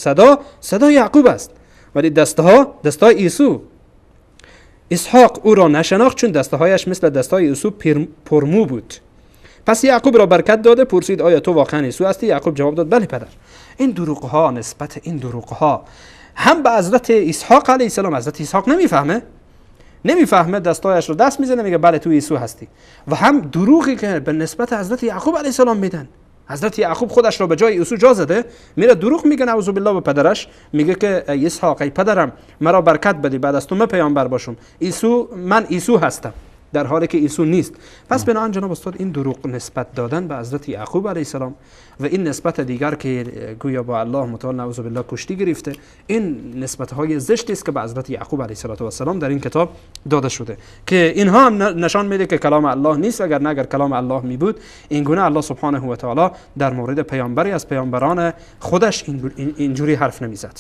صدا یعقوب است ولی دستها دستای عیسی. اسحاق او را نشناخت چون دستهایش مثل دستهای عیسی پرمو بود. پس یعقوب را برکت داده پرسید آیا تو واقعا عیسی هستی؟ یعقوب جواب داد بله پدر. این دروغ ها، نسبت این دروغ ها هم به حضرت اسحاق علیه السلام، حضرت اسحاق نمیفهمه، دستایش رو دست میزنه میگه بله تو عیسی هستی، و هم دروغی که به نسبت حضرت یعقوب علیه السلام میدن. حضرت یعقوب خودش را به جای عیسی جا زده، میره دروغ میگه نعوذ بالله به پدرش، میگه که ای اسحاق ای پدرم مرا برکت بدی، بعد از تو من پیامبر باشم، عیسی من عیسی هستم، در حالی که عیسی نیست. پس بنابراین جناب استاد این دروغ نسبت دادن به حضرت یعقوب علیه السلام و این نسبت دیگر که گویا با الله متعال نعوذ بالله کشتی گرفته، این نسبت های زشتی است که به حضرت یعقوب علیه السلام در این کتاب داده شده که اینها هم نشان میده که کلام الله نیست. اگر نه، اگر کلام الله می بود این گونه الله سبحانه و تعالی در مورد پیامبری از پیامبران خودش اینجوری حرف نمیزد.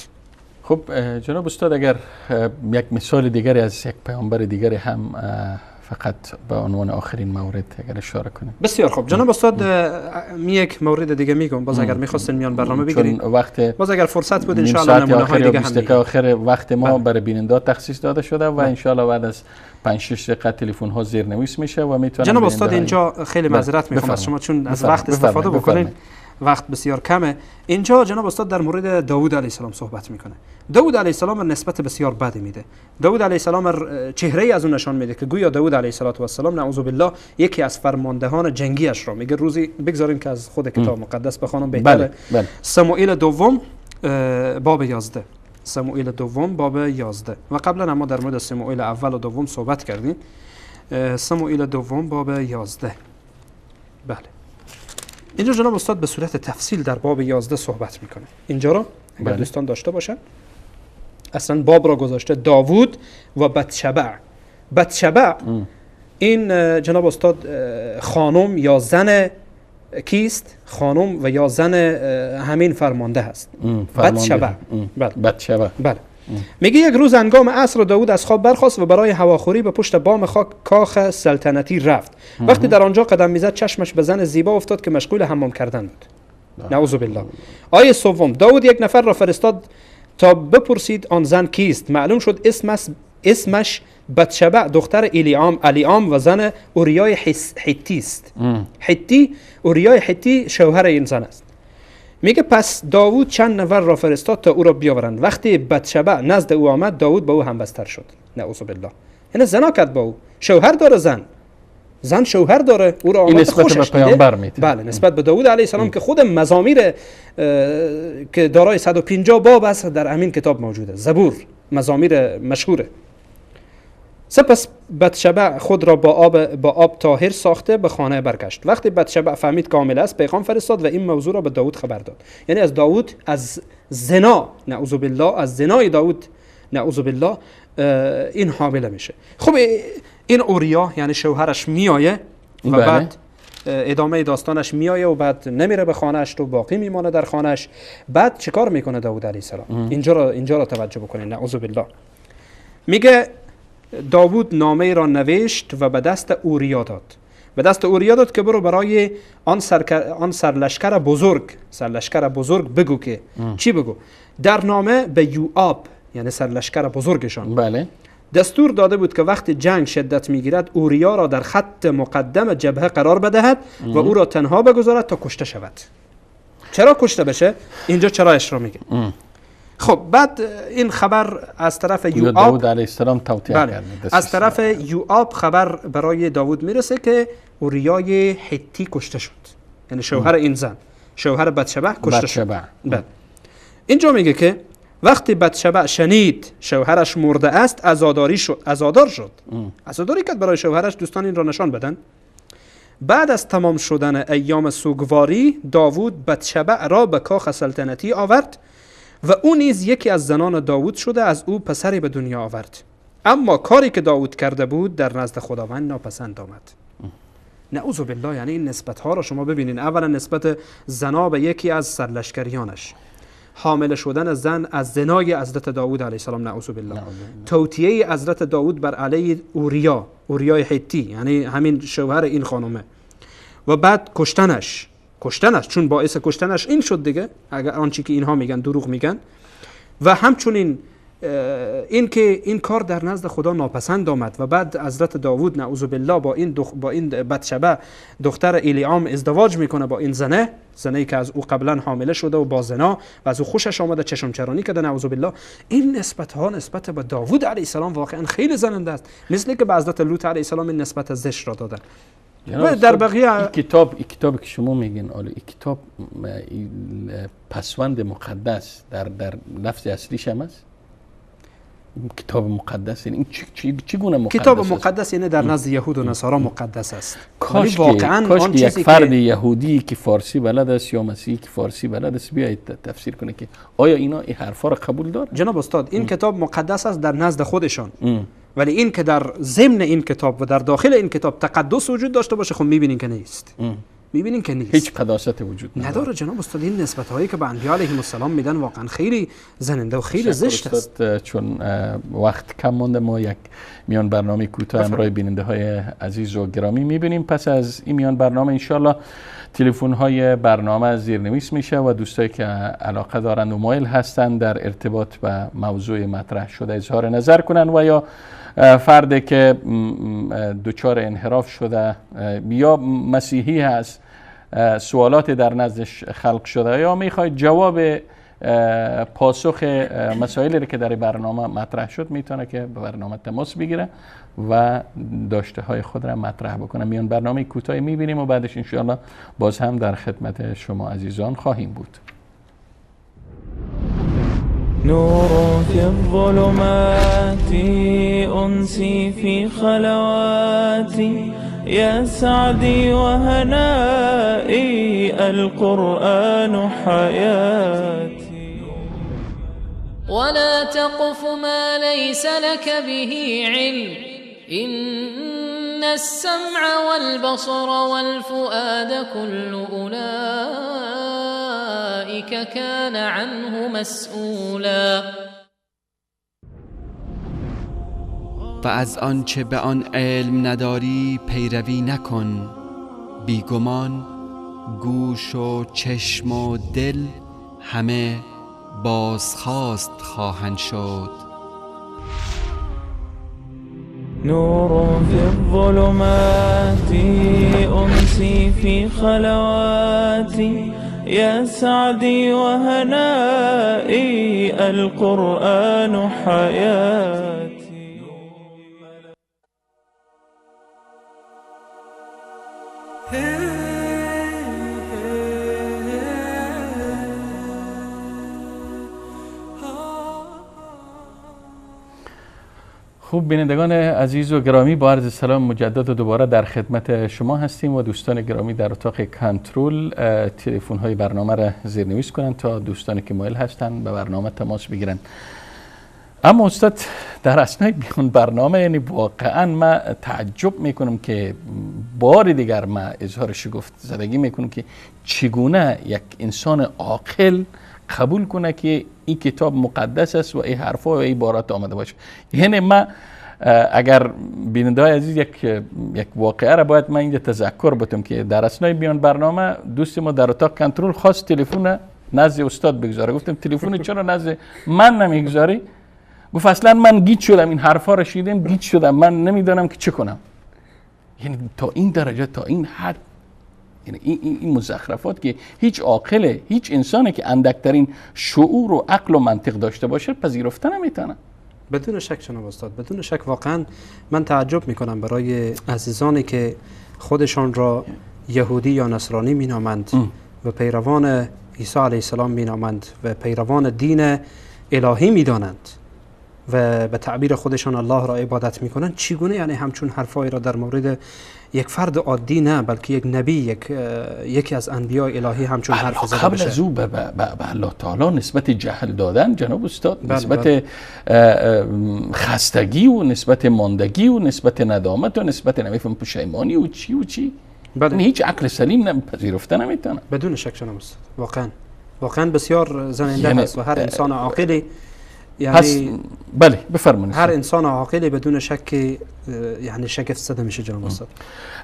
خب جناب استاد، اگر یک مثال دیگری از یک پیامبر دیگری هم فقط به عنوان آخرین مورد اگر اشاره کنیم. بسیار خوب جناب استاد، می یک مورد دیگه میگم، باز اگر میخواستین میان برنامه بگیریم وقت، باز اگر فرصت بود ان شاء الله نمونه های دیگه هم آخر وقت ما برای بیننده تخصیص داده شده و ان شاء الله بعد از 5-6 دقیقه تلفن ها زیرنویس میشه و میتونن. جناب استاد اینجا خیلی معذرت میخوام از شما چون از وقت استفاده بکنین، وقت بسیار کمه. اینجا جناب استاد در مورد داوود علیه السلام صحبت میکنه. داوود علیه السلام نسبت بسیار بدی میده. داوود علیه السلام چهره از اون نشان میده که گویا داوود علیه السلام نعوذ بالله یکی از فرماندهان جنگیش را میگه. روزی بگذاریم که از خود کتاب مقدس بخوانم بهتره. بله، بله. سموئیل دوم باب 11. سموئیل دوم باب 11 و قبلا ما در مورد سموئیل اول و دوم صحبت کردیم. سموئیل دوم باب 11. بله، اینجا جناب استاد به صورت تفصیل در باب 11 صحبت میکنه. اینجا رو اگر بله. دوستان داشته باشن، اصلا باب را گذاشته داوود و بتشبع. بتشبع این جناب استاد خانم یا زن کیست؟ خانم و یا زن همین فرمانده هست. بتشبع. بله. بتشبع. بله. میگه یک روز هنگام عصر داوود از خواب برخاست و برای هواخوری به پشت بام خاک کاخ سلطنتی رفت. وقتی در آنجا قدم میزد چشمش به زن زیبا افتاد که مشغول حمام کردن بود. نعوذ بالله. آیه سوم، داوود یک نفر را فرستاد تا بپرسید آن زن کیست. معلوم شد اسمش بتشبع دختر الیعام و زن اوریای حتی است. حتی، اوریای حتی شوهر این زن است. میگه پس داوود چند نفر را فرستاد تا او را بیاورند. وقتی بتشبع نزد او آمد داوود با او همبستر شد. نعوذ بالله. یعنی زنا کرد با او. شوهر داره، زن شوهر داره، او را آمد خوشش دیده. بله، نسبت به داوود علیه السلام که خود مزامیر که دارای 150 باب است در همین کتاب موجوده، زبور مزامیر مشهوره. سپس بتشبع خود را با آب طاهر ساخته به خانه برگشت. وقتی بتشبع فهمید کامل است پیغام فرستاد و این موضوع را به داوود خبر داد. یعنی از داوود، از زنا نعوذ بالله، از زنای داوود نعوذ بالله این حامله میشه. خب این اوریا یعنی شوهرش میایه و بله. بعد ادامه داستانش میایه و بعد نمیره به خانهش، تو باقی میمانه در خانهش. بعد چیکار میکنه داوود علیه السلام؟ اینجا را توجه بکنید. نعوذ بالله. میگه داوود نامه را نوشت و به دست اوریا داد. به دست اوریا داد که برو برای آن سرلشکر بزرگ بگو که چی بگو؟ در نامه به یوآب یعنی سرلشکر بزرگشان بله. دستور داده بود که وقتی جنگ شدت میگیرد اوریا را در خط مقدم جبهه قرار بدهد و او را تنها بگذارد تا کشته شود. چرا کشته بشه؟ اینجا چرایش را میگه. خب بعد این خبر از طرف یوآب، داوود علیه السلام توطئه بله. از طرف یوآب خبر برای داوود میرسه که اوریای حتی کشته شد، یعنی شوهر این زن، شوهر بتشبع کشته شد. بله. اینجا میگه که وقتی بتشبع شنید شوهرش مرده است عزاداری شد، عزادار شد، عزاداری کرد برای شوهرش. دوستان این را نشان بدن. بعد از تمام شدن ایام سوگواری داوود بتشبع را به کاخ سلطنتی آورد و او نیز یکی از زنان داوود شده از او پسری به دنیا آورد. اما کاری که داوود کرده بود در نزد خداوند ناپسند آمد. نعوذ بالله. یعنی این نسبت ها را شما ببینین. اولا نسبت زنا به یکی از سرلشکریانش، حامل شدن زن از زنای حضرت داوود علیه السلام نعوذ بالله، توطئه حضرت داوود بر علیه اوریای حتی یعنی همین شوهر این خانومه، و بعد کشتنش، چون باعث کشتنش این شد دیگه، اگر آنچه که اینها میگن دروغ میگن. و همچنین این که این کار در نزد خدا ناپسند آمد و بعد حضرت داوود نعوذ بالله با این بتشبع دختر الیعام ازدواج میکنه، با این زنه که از او قبلا حامله شده و با زنا و از او خوشش آمده چشم چرانی کرده نعوذ بالله. این نسبت ها نسبت به داوود علیه السلام واقعا خیلی زننده است، مثل که به حضرت لوط علیه السلام این نسبت زشت را دادن. و در بقیه این کتاب که شما میگین، این کتاب پسوند مقدس در لفظ اصلیش هم است؟ کتاب مقدس یعنی چگونه مقدس؟ کتاب مقدس یعنی در نزد یهود و نصارا مقدس است. کاش واقعا که یک فرد یهودی که فارسی بلد است یا مسیحی که فارسی بلد است بیاید تفسیر کنه که آیا اینا این حرفا را قبول دارن؟ جناب استاد، این کتاب مقدس است در نزد خودشان، ولی این که در ضمن این کتاب و در داخل این کتاب تقدس وجود داشته باشه، خب میبینین که نیست. میبینین که نیست، هیچ قداست وجود نداره. جناب استاد، این نسبت هایی که به انبیا علیهم السلام میدن واقعا خیلی زننده و خیلی زشت است. چون وقت کم مونده، ما یک میان برنامه کوتاه همراه بیننده های عزیز و گرامی میبینیم. پس از این میان برنامه انشالله تلفن های برنامه زیرنویس میشه و دوستایی که علاقه دارند و مایل هستند در ارتباط با موضوع مطرح شده اظهار نظر کنند و یا فردی که دچار انحراف شده یا مسیحی هست، سوالات در نزدش خلق شده یا میخواید جواب پاسخ مسائلی رو که در برنامه مطرح شد، میتونه که به برنامه تماس بگیره و داشته های خود را مطرح بکنه. میان برنامه کوتاهی میبینیم و بعدش انشاءالله باز هم در خدمت شما عزیزان خواهیم بود. نور في الظلمات، أنسي في خلواتي، يا سعدي وهنائي، القرآن حياتي. ولا تقف ما ليس لك به علم، إن السمع والبصر والفؤاد كل أولئك كان عنه مسؤولا. و از آنچه به آن علم نداری پیروی نکن، بیگمان گوش و چشم و دل همه بازخواست خواهند شد. نور في الظلمات، أمسي في خلواتي، يا سعدي وهنائي، القرآن حياتي. خوب بینندگان عزیز و گرامی، با عرض سلام مجدد و دوباره در خدمت شما هستیم و دوستان گرامی در اتاق کنترل تلفن های برنامه را زیرنویس کنند تا دوستانی که مایل هستند به برنامه تماس بگیرند. اما استاد، در اثنای بیان برنامه، یعنی واقعا من تعجب میکنم که بار دیگر من اظهار شگفت زدگی میکنم که چگونه یک انسان عاقل قبول کنه که این کتاب مقدس است و این حرفا و این عبارات آمده باشه. یعنی من اگر بیننده های عزیز یک واقعه را باید من اینجا تذکر بتم که در اثنای بیان برنامه دوست ما در اتاق کنترل خواست تلفن نزد استاد بگذاره. گفتم تلفن چرا نزد من نمیگذاری؟ گفت اصلا من گیج شدم، این حرفا رو شنیدم گیج شدم، من نمیدانم که چه کنم. یعنی تا این درجه، تا این حد، یعنی این مزخرفات که هیچ عاقله، هیچ انسانی که اندکترین شعور و عقل و منطق داشته باشه پذیرفته نمیتونه. بدون شک جناب استاد، بدون شک. واقعا من تعجب میکنم برای عزیزانی که خودشان را یهودی یا نصرانی مینامند و پیروان عیسی علیه السلام مینامند و پیروان دین الهی میدانند و به تعبیر خودشان الله را عبادت میکنند، چگونه یعنی همچون حرفایی را در مورد یک فرد عادی نه بلکه یک نبی، یکی از انبیاء الهی همچون حرف زده قبل از او به الله تعالی نسبت جهل دادن جناب استاد، بله، نسبت بله. خستگی و نسبت ماندگی و نسبت ندامت و نسبت نمیفهم پشیمانی و چی و چی، بله. هیچ عقل سلیم پذیرفته نمیتونه. بدون شک جناب استاد، واقعا واقعا بسیار زننده است و هر انسان عاقلی، یعنی بله بفرمایید، هر انسان عاقلی بدون شک یعنی شگفت زده میشه جناب استاد.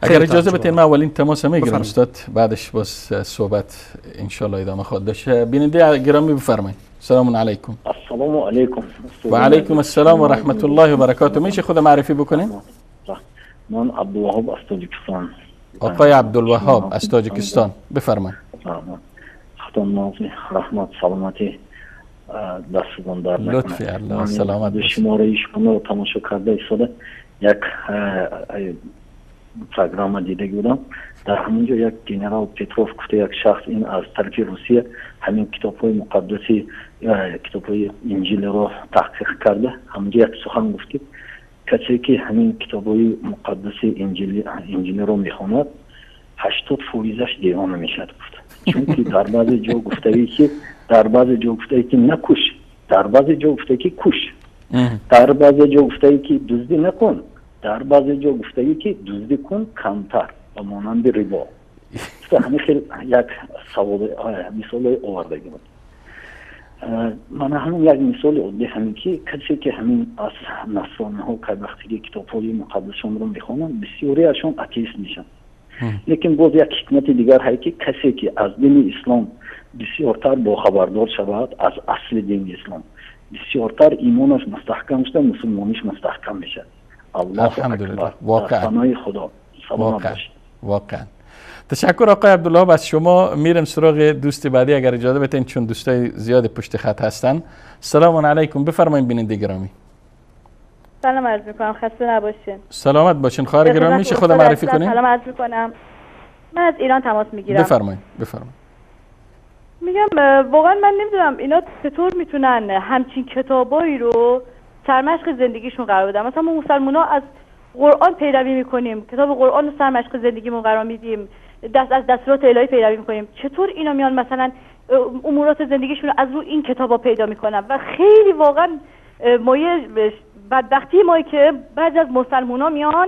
اگر اجازه بدید من اولین تماس میگیرم استاد، بعدش باز صحبت ان شاء الله ادامه خواهد داشت. بیننده گرامی بفرمایید. سلام علیکم. السلام علیکم. و علیکم السلام و رحمت الله و برکاته. میشه خود معرفی بکنین؟ من عبدالوهاب از تاجیکستان. آقای عبدالوهاب از تاجیکستان بفرمایید. رحمت سلامتی دستتون درد نکنه. لطفی الله سلامت باشید. شماره شما رو تماشا کرده ایستاده یک программа дида будам. Дар ҳаминҷо як генерал Петров гуфта як шахс, ин аз тарафи Русия ҳамин китобҳои муқаддаси, китобҳои инҷилро таҳқиқ карда, ҳаминҷо як сухан гуфт, ки касе ки ҳамин китобҳои муқаддаси инҷилиро мехонад, 80%-аш девона мешавад, гуфт. Чунки дар баъзе ҷо гуфтагӣ ки, дар баъзе ҷо гуфтагӣ ки накуш, дар баъзе ҷо гуфтагӣ ки куш, дар баъзе ҷо гуфтагӣ ки дуздӣ накун, дар баъзе ҷо гуфтагӣ ки дуздӣ кун камтар, ба монанди рибо. Ҳамин хел як савол, мисоле овардагӣ буд. Мана ҳамин як мисоли оддӣ, ҳамин ки касе ки ҳамин аз насрониҳо кай вақте ки китобҳои муқаддасшонро мехонанд, бисёриашон атеист мешаванд. Лекин боз як ҳикмати дигар ҳай, ки касе ки аз дини ислом бисёртар бохабардор шавад, аз асли дини ислом бисёртар имонаш мустаҳкам шуда, мусулмониш мустаҳкам мешавад. Аллоҳу акбар. Воқеан паноҳи Худо. Саломат бошед. Воқеан ташаккур آقای عبدالله. از شما میرم سراغ دوست بعدی اگر اجازه بدین، چون دوستای زیاد پشت خط هستن. سلام علیکم، بفرمایید بیننده گرامی. سلام عرض میکنم، خسته نباشین. سلامت باشین خواهر گرامی، میشه خودم معرفی کنین؟ سلام عرض میکنم، من از ایران تماس میگیرم. بفرمایید بفرمایید. میگم واقعا من نمیدونم اینا چطور میتونن همچین کتابایی رو سرمشق زندگیشون قرار بدن. مثلا ما مسلمونا از قرآن پیروی میکنیم، کتاب قرآن رو سرمشق زندگیمون قرار میدیم، دست از دستورات الهی پیروی میکنیم. چطور اینا میان مثلا امورات زندگیشون رو از رو این کتابا پیدا میکنن؟ و خیلی واقعا مایه بدبختی مایی که بعضی از مسلمونا میان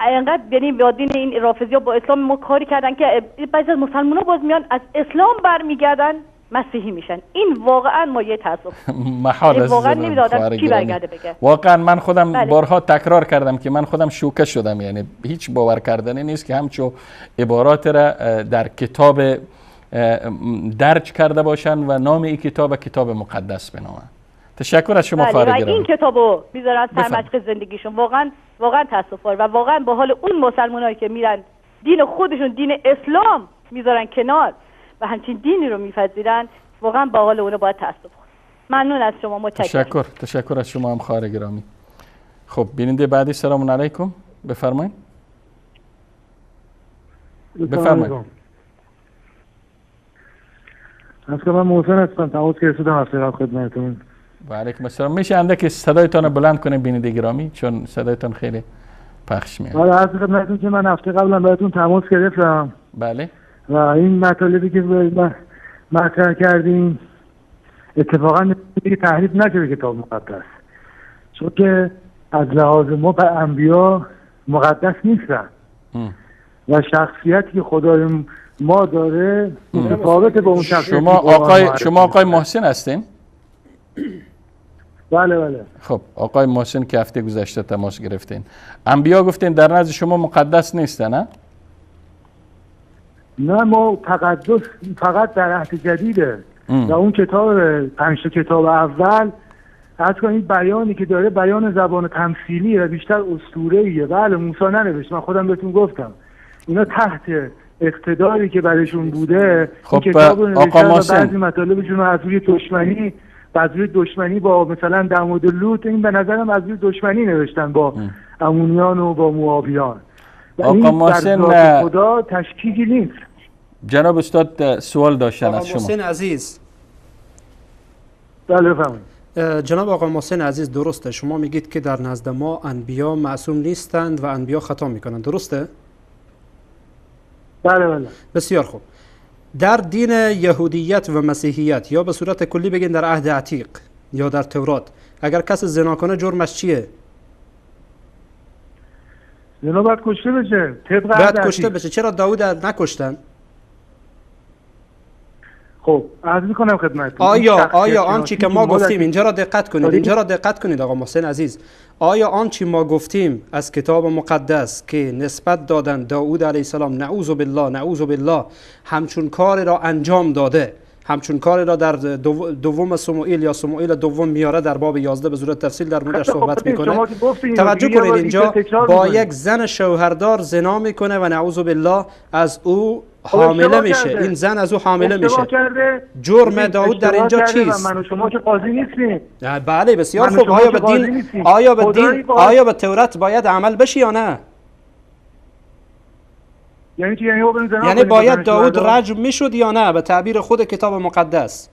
اینقدر، یعنی با دین این رافضی ها با اسلام ما کاری کردن که بعضی از مسلمونا باز میان از اسلام برمیگردن مسیحی میشن. این واقعا مایه تاسف. محال است. واقعا نمیدونم کی برگرده بگه. واقعا من خودم بله. بارها تکرار کردم که من خودم شوکه شدم، یعنی هیچ باور کردنی نیست که همچو عبارات را در کتاب درج کرده باشن و نام این کتاب کتاب مقدس بنامن. تشکر از شما خواهر گرامی. این کتابو میذارن سرمشق زندگیشون. واقعا واقعا تاسف و واقعا با حال اون مسلمانایی که میرن دین خودشون، دین اسلام میذارن کنار و همچین دینی رو میپذیرن، واقعا با حال اونو باید تاسف خورد. ممنون از شما، متشکرم. تشکر از شما هم خواهر گرامی. خب بیننده بعدی، سلام علیکم، بفرمایید. بفرمایید. من محسن هستم، تماس گرفتم از خدمتتون. و علیکم السلام. میشه اندکی صدایتان رو بلند کنه بیننده گرامی، چون صدایتان خیلی پخش میاد. بله، عرض خدمتتون که من هفته قبلا بهتون تماس گرفتم. بله. و این مطالبی که مطرح کردیم اتفاقا تحریف نشده کتاب مقدس، چون که از لحاظ ما به انبیا مقدس نیستن و شخصیتی که خدای ما داره متفاوت با اون شخصیتی. شما آقای محسن هستین؟ بله بله. خب آقای محسن که هفته گذشته تماس گرفتین، انبیا گفتین در نزد شما مقدس نیستن، نه؟ نه، ما تقدس فقط در عهد جدیده و اون کتاب 5 کتاب اول از این بیانی که داره بیان زبان تمثیلیه و بیشتر اسطوره‌ایه. بله موسی ننوشت، من خودم بهتون گفتم اینا تحت اقتداری که برشون بوده. خب کتاب رو آقا محسن، بعضی مطالبشون رو از روی دشمنی، از روی دشمنی با مثلا در مورد لوط، این به نظرم از روی دشمنی نوشتن با امونیان و با موآبیان. آقا محسن، خدا تشکیکی نیست. جناب استاد سوال داشتن از شما. آقا محسن عزیز. بله بفرمایید. جناب آقا محسن عزیز، درسته شما میگید که در نزد ما انبیا معصوم نیستند و انبیا خطا میکنند، درسته؟ بله بله. بسیار خوب. در دین یهودیت و مسیحیت یا به صورت کلی بگین در عهد عتیق یا در تورات، اگر کس زنا کنه جرمش چیه؟ زنا باید کشته بشه. طبق باید کشته بشه. چرا داوود نکشتن؟ خب عرض میکنم خدمتتون. آیا آنچه که ما گفتیم، اینجا را دقت کنید، اینجا را دقت کنید آقا محسن عزیز، آیا آنچه ما گفتیم از کتاب مقدس که نسبت دادن داوود علیه السلام، نعوذ بالله نعوذ بالله، همچون کار را انجام داده، همچون کار را در دوم سموئیل یا سموئیل دوم میاره در باب 11 به صورت تفصیل در موردش صحبت میکنه. توجه کنید اینجا با یک زن شوهردار زنا میکنه و نعوذ بالله از او حامله میشه، این زن از او حامله میشه. جرم داوود در اینجا چیست؟ من و شما که قاضی نیستیم. بله بسیار خوب. آیا به دین، آیا به دین، آیا به تورات باید عمل بشه یا نه؟ یعنی چی؟ یعنی یعنی باید داوود رجم میشد یا نه به تعبیر خود کتاب مقدس؟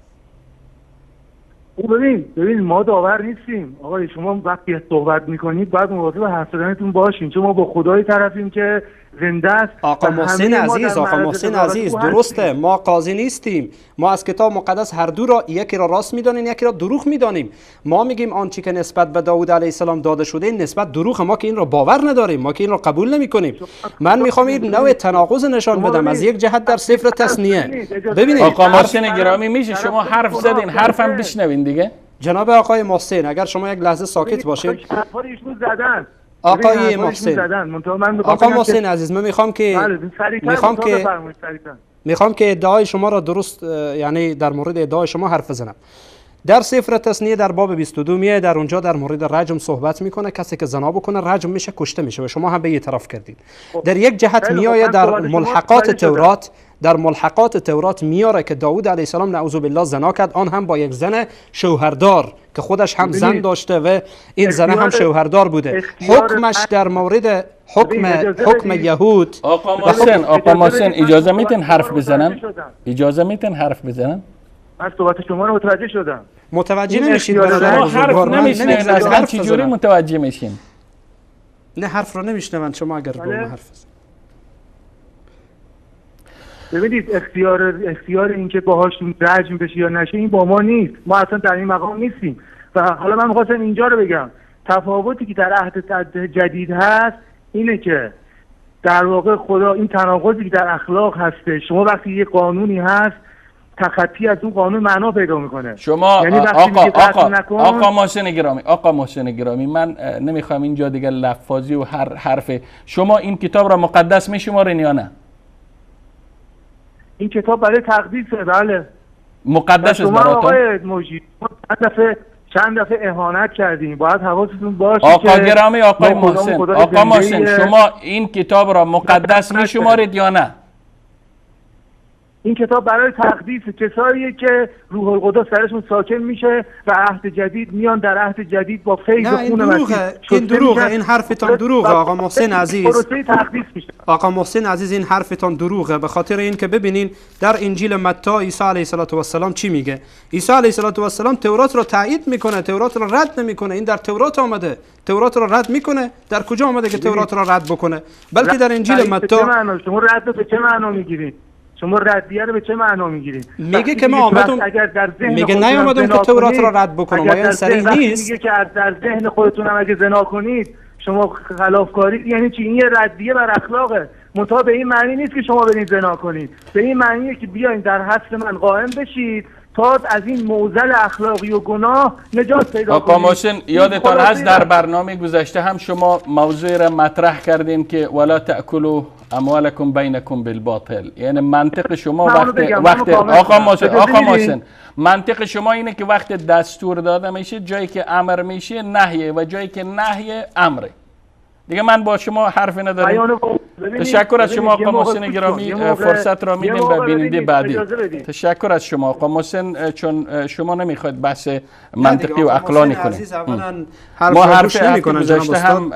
ببین ما داور نیستیم آقای، شما وقتی صحبت میکنید باید مواظب حرف زدنتون باشین، چون ما با خدای طرفیم که زنده است. آقا محسن عزیز، آقا محسن عزیز، درسته ما قاضی نیستیم، ما از کتاب مقدس هر دو را، یکی را راست میدانیم یکی را دروغ میدانیم. ما میگیم آنچه که نسبت به داوود علیه السلام داده شده این نسبت دروغ، ما که این را باور نداریم، ما که این را قبول نمیکنیم. من میخوام این نوع تناقض نشان بدم از یک جهت در سفر تثنیه. ببینید آقا محسن گرامی، میشه شما حرف زدین، حرفم بشنوین دیگه. جناب آقای محسن اگر شما یک لحظه ساکت باشید. آقای محسن، آقا محسن عزیز، من میخوام که ادعای شما را درست، یعنی در مورد ادعای شما حرف بزنم. در سفر تثنیه در باب 22 میه، در اونجا در مورد رجم صحبت میکنه، کسی که زنا بکنه رجم میشه، کشته میشه و شما هم به یه طرف کردید. در یک جهت میایه در ملحقات تورات، در ملحقات تورات میاره که داوود علیه السلام نعوذ بالله زنا کرد، آن هم با یک زن شوهردار که خودش هم زن داشته و این زن هم شوهردار بوده. حکمش در مورد حکم یهود. آقا محسن، آقا محسن اجازه میتین حرف بزنم؟ اجازه میتین حرف بزنم؟ من صحبت شما رو متوجه شدم. متوجه نمیشید. شما حرف نمیشنوید، اصلا چجوری متوجه میشین؟ نه حرف رو نمیشنوند شما اگر با ما حرف بزنید. ببینید اختیار این که باهاشون رجم بشه یا نشه این با ما نیست، ما اصلا در این مقام نیستیم. و حالا من می‌خواستم اینجا رو بگم تفاوتی که در عهد جدید هست اینه که در واقع خدا این تناقضی که در اخلاق هسته، شما وقتی یه قانونی هست تخطی از اون قانون معنا پیدا میکنه. شما یعنی آقا محسن گرامی، آقا محسن گرامی، من نمیخوام اینجا دیگه لفاظی و هر حرف. شما این کتاب را مقدس میشمارین یا نه؟ این کتاب برای تقدیسه، بله مقدس است براتون. آقای موجی چند دفعه اهانت کردیم، باید حواستون باشه. آقا گرامی، آقای محسن، آقا محسن، شما این کتاب را مقدس میشمارید یا نه؟ این کتاب برای تقدیس کساییه که روح القدس درشون ساکن میشه و عهد جدید میان در عهد جدید با فیض خون مسیح. این دروغه، این حرفتان دروغه آقا محسن عزیز. آقا محسن عزیز این حرفتان دروغه، به خاطر این که ببینین در انجیل متی عیسی علیه السلام چی میگه؟ عیسی علیه السلام تورات رو تایید میکنه، تورات رو رد نمیکنه. این در تورات آمده، تورات رو رد میکنه. در کجا آمده که تورات رو رد بکنه؟ بلکه در انجیل متی. شما رد به چه معنا میگیرید؟ شما ردیه رو به چه معنا میگیرید؟ میگه که ما آمدم، اگر در ذهن میگه نیامدم که تورات را رد بکنم. آیا این صریح نیست؟ میگه که از در ذهن خودتون هم اگه زنا کنید شما خلافکاری، یعنی چی؟ این یه ردیه بر اخلاقه. منتها به این معنی نیست که شما برید زنا کنید، به این معنیه که بیاین در حصر من قائم بشید تا از این معضل اخلاقی و گناه نجات پیدا کنید. آقا محسن یادتان هست در برنامه گذشته هم شما موضوع را مطرح کردین که ولا تأکلوا اموالکم بینکم بالباطل. یعنی منطق شما وقت آقا محسن، آقا محسن، منطق شما اینه که وقت دستور داده میشه جایی که امر میشه نهیه و جایی که نهیه امره. دیگه من با شما حرفی ندارم. تشکر از شما آقا محسن گرامی، فرصت را میدیم به بیننده بعدی. تشکر از شما آقا محسن، چون شما نمیخواید بحث منطقی و عقلانی کنید. ما حرف نمی‌کنیم گذشته هم.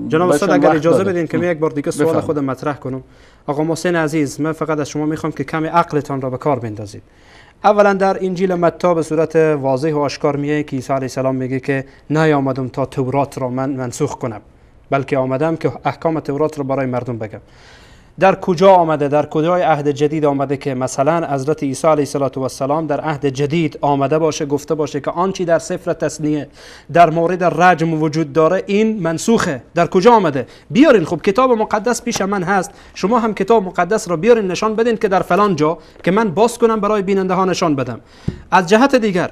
جناب استاد اگر اجازه بدین که من یک بار دیگه سوال خودم مطرح کنم. آقا محسن عزیز، من فقط از شما میخوام که کمی عقلتان را به کار بندازید. اولا در انجیل متی به صورت واضح و آشکار میگه که عیسی علیه السلام میگه که نیامدم تا تورات را من منسوخ کنم، بلکه آمدم که احکام تورات رو برای مردم بگم. در کجا آمده، در کجای عهد جدید آمده که مثلا حضرت عیسی علیه السلام در عهد جدید آمده باشه گفته باشه که آنچه در سفر تثنیه در مورد رجم وجود داره این منسوخه؟ در کجا آمده؟ بیارین. خب کتاب مقدس پیش من هست، شما هم کتاب مقدس را بیارین نشان بدین که در فلان جا که من باز کنم برای بیننده ها نشان بدم. از جهت دیگر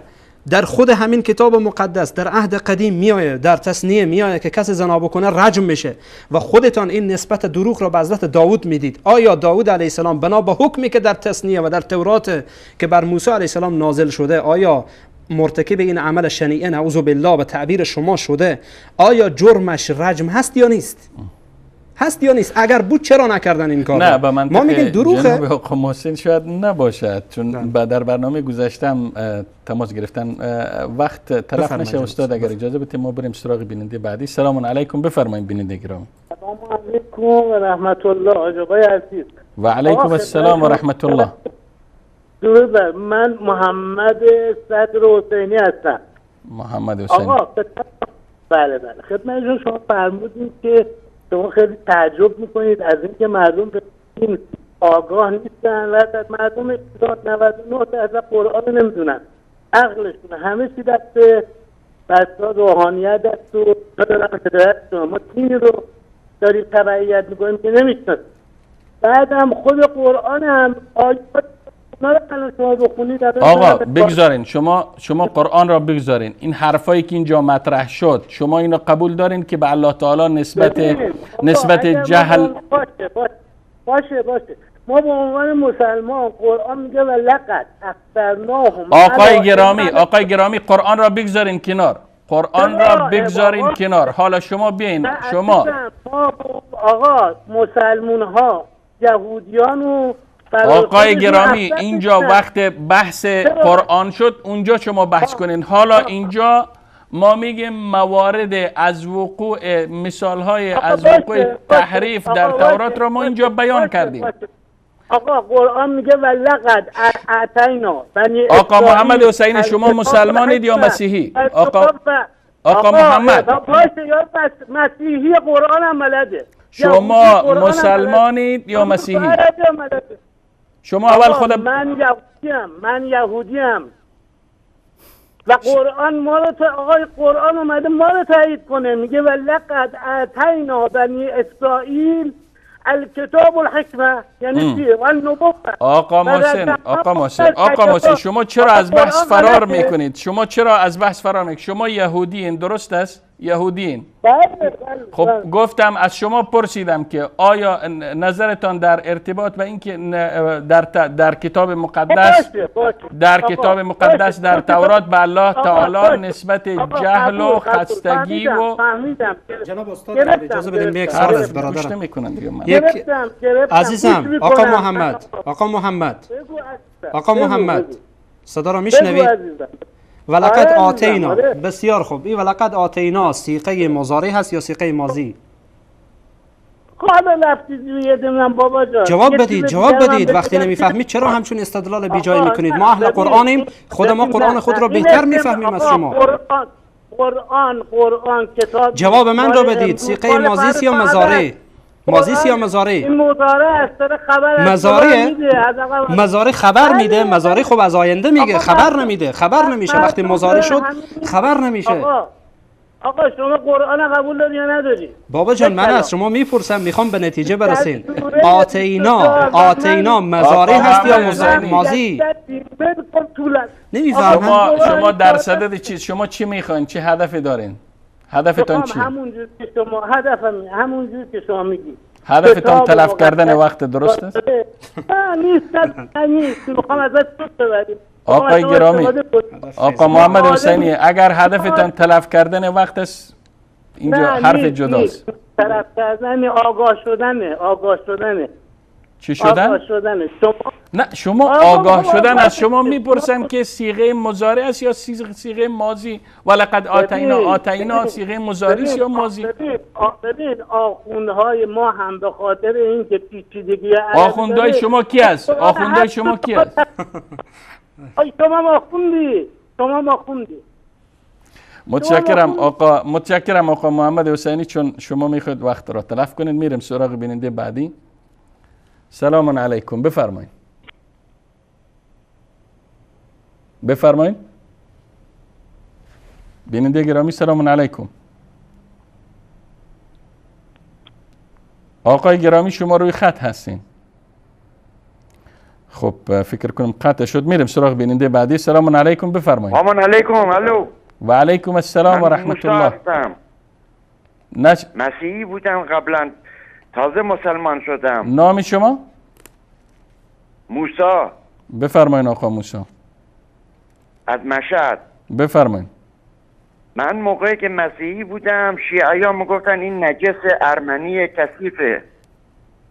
در خود همین کتاب مقدس در عهد قدیم میآید، در تثنیه میآید که کسی زنا بکنه رجم میشه و خودتان این نسبت دروغ را به حضرت داوود میدید. آیا داوود علیه السلام بنا به حکمی که در تثنیه و در تورات که بر موسی علیه السلام نازل شده، آیا مرتکب این عمل شنیعه نعوذ بالله به تعبیر شما شده؟ آیا جرمش رجم هست یا نیست؟ هست یا نیست؟ اگر بود چرا نکردن این کار؟ نه، به منطق ما میگیم دروغه. جناب آقا محسن شاید نباشد، چون در برنامه گذشتم تماس گرفتن وقت تلف نشه. استاد اگر اجازه بدید ما بریم سراغ بیننده بعدی. سلام علیکم، بفرمایید بیننده گرامی. سلام علیکم علیکم و رحمت الله آقای عزیز. و علیکم السلام و رحمت الله. درود بر من، محمد صدر حسینی هستم. محمد حسینی. آقا بله بله، خدمت شما فرمودید که شما خیلی تعجب میکنید از اینکه مردم به این آگاه نیستن و مردم 99% قرآن نمیدونن، عقلشون همه چی دست بسا روحانیت دست و دارن. ما دینی رو داریم تبعیت میکنیم که نمیشناسیم. بعدم خود قرآن هم آیات شما بخونید. آقا بگذارین، شما قرآن را بگذارین. این حرفایی که اینجا مطرح شد شما اینو قبول دارین که به الله تعالی نسبت جهل؟ باشه باشه، ما به عنوان مسلمان قرآن میگه و لقد اخبرناهم. آقای گرامی قرآن را بگذارین کنار، قرآن را بگذارین کنار. حالا شما بیاین، شما آقا مسلمون ها یهودیان و آقای گرامی اینجا وقت بحث قرآن شد اونجا شما بحث کنین. حالا اینجا ما میگیم موارد از وقوع مثال های از وقوع تحریف در تورات را ما اینجا بیان کردیم. آقا قرآن میگه و لقد اعطینا بنی. آقا محمد حسینی شما مسلمانید یا مسیحی؟ آقا محمد باشه، یا مسیحی قرآن هم بلده. شما مسلمانید یا مسیحی؟ شما اول خود من یهودیم، من یهودیم و قرآن ما رو آقای قرآن اومده ما رو تایید کنه، میگه و لقد اعطینا بنی اسرائیل الکتاب الحکمه، یعنی چی؟ النبوه. آقا محسن شما چرا از بحث فرار میکنید؟ شما چرا از بحث فرار میکنید؟ شما یهودیین، درست است؟ یهودیین. بله. خب گفتم از شما پرسیدم که آیا نظرتان در ارتباط با اینکه در کتاب مقدس در کتاب مقدس در تورات به الله تعالی نسبت جهل و خستگی و جناب استاد اجازه بدیم یک سوال از برادرم یک عزیزم آقا محمد صدا را میشنوید؟ ولقد آتینا. بسیار خوب، این ولقد آتینا صیغه مضارع هست یا صیغه ماضی؟ بابا جان جواب بدید. وقتی نمیفهمید چرا همچون استدلال بیجای میکنید؟ ما اهل قرآنیم، خود ما قرآن خود را بهتر میفهمیم از شما. قرآن کتاب. جواب من را بدید، صیغه ماضی است یا مضارع؟ ماضی است یا مضارع؟ این مضارع است، خبر مضارع خبر میده. مضارع خب از آینده میگه، خبر نمیده، خبر نمیشه. وقتی مضارع شد خبر نمیشه. آقا شما قرآن قبول داری یا نداری؟ بابا جان من از شما میپرسم، میخوام به نتیجه برسین. آتینا مضارع هست یا ماضی؟ نمیفهمم. شما در صدد چیز، شما چی میخواین؟ چه هدفی دارین؟ هدفتان چیه؟ همونجور که شما هدفم همونجور که شما میگی. هدفتان تلف کردن وقت، درست است؟ نه نیست، میخوام ازت ببریم. آقای گرامی، آقا محمد حسینی، اگر هدفتان تلف کردن وقت است اینجا حرف جداست. تلف کردن آگاه شدنه، آگاه شدنه. چی شدن؟ آگاه شدن. نه شما آگاه شدن از شما میپرسم که صیغه مضارع است یا صیغه ماضی؟ ولقد آتینا صیغه مضارع است یا ماضی؟ ببین آخوندهای ما هم به خاطر اینکه پیچیدگی آخوندهای شما کی است؟ آخوندهای شما کی است؟ شما آخوندی، شما آخوندی. متشکرم آقا محمد حسینی، چون شما میخواید وقت را تلف کنید میریم سراغ بیننده بعدی. سلام علیکم، بفرمایید. بفرمایید بیننده گرامی، سلام علیکم. آقای گرامی شما روی خط هستین. خب فکر کنم قطع شد، میریم سراغ بیننده بعدی. سلام علیکم، بفرمایید. سلام علیکم. الو. و علیکم السلام و رحمت الله. مسیحی بودم قبلا، تازه مسلمان شدم. نام شما؟ موسی. بفرمایید آقا موسی. از مشهد. بفرمایید. من موقعی که مسیحی بودم شیعیان میگفتن این نجس ارمنی کثیفه.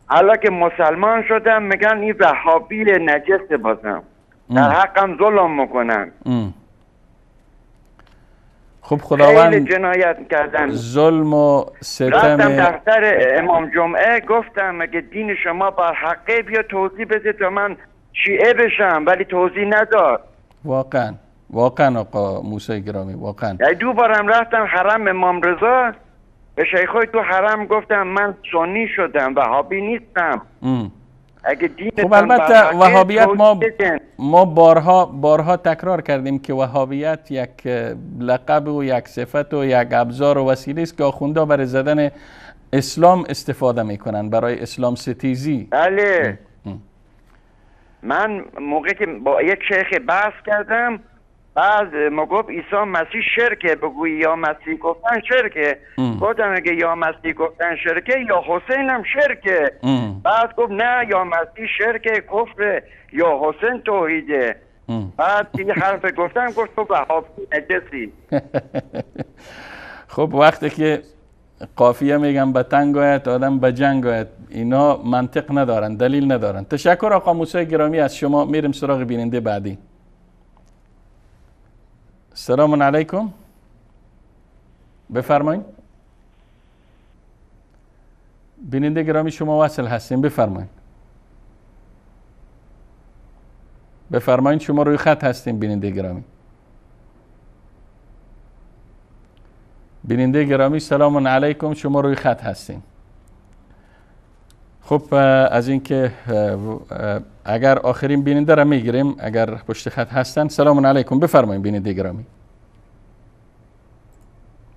حالا که مسلمان شدم میگن این وهابی نجس بازم. در حقم ظلم میکنن. خب خداوند خیلی جنایت کردن، ظلم و ستم. رفتم دفتر امام جمعه گفتم اگه دین شما بر حقه بیا توضیح بده تا من شیعه بشم، ولی توضیح نداد. واقعا واقعا آقا موسی گرامی واقعا. دو بارم رفتم حرم امام رضا، به شیخای تو حرم گفتم من سنی شدم، وهابی نیستم. اگه دین خب البته وهابیت ما بارها تکرار کردیم که وهابیت یک لقب و یک صفت و یک ابزار و وسیله است که آخوندها برای زدن اسلام استفاده میکنن، برای اسلام ستیزی. بله. من موقعی که با یک شیخ بحث کردم، بعد ما گفت عیسی مسیح شرکه، بگویی یا مسیح گفتن شرکه. گفتم اگه یا مسیح گفتن شرکه، یا حسین هم شرکه. بعد گفت نه، یا مسیح شرکه، کفره، یا حسین توحیده. بعد یه حرف گفتم، گفت تو وهابی نجسی. خب وقتی که قافیه میگم به تنگ آید آدم به جنگ آید، اینا منطق ندارن، دلیل ندارن. تشکر آقا موسی گرامی از شما. میریم سراغ بیننده بعدی. سلام علیکم، بفرمایید. بیننده گرامی شما وصل هستین، بفرمایید. بفرمایید، شما روی خط هستین بیننده گرامی. بیننده گرامی سلام علیکم، شما روی خط هستین. خب از اینکه اگر آخرین بیننده را میگیریم اگر پشت خط هستن. سلام علیکم، بفرمایید بیننده گرامی،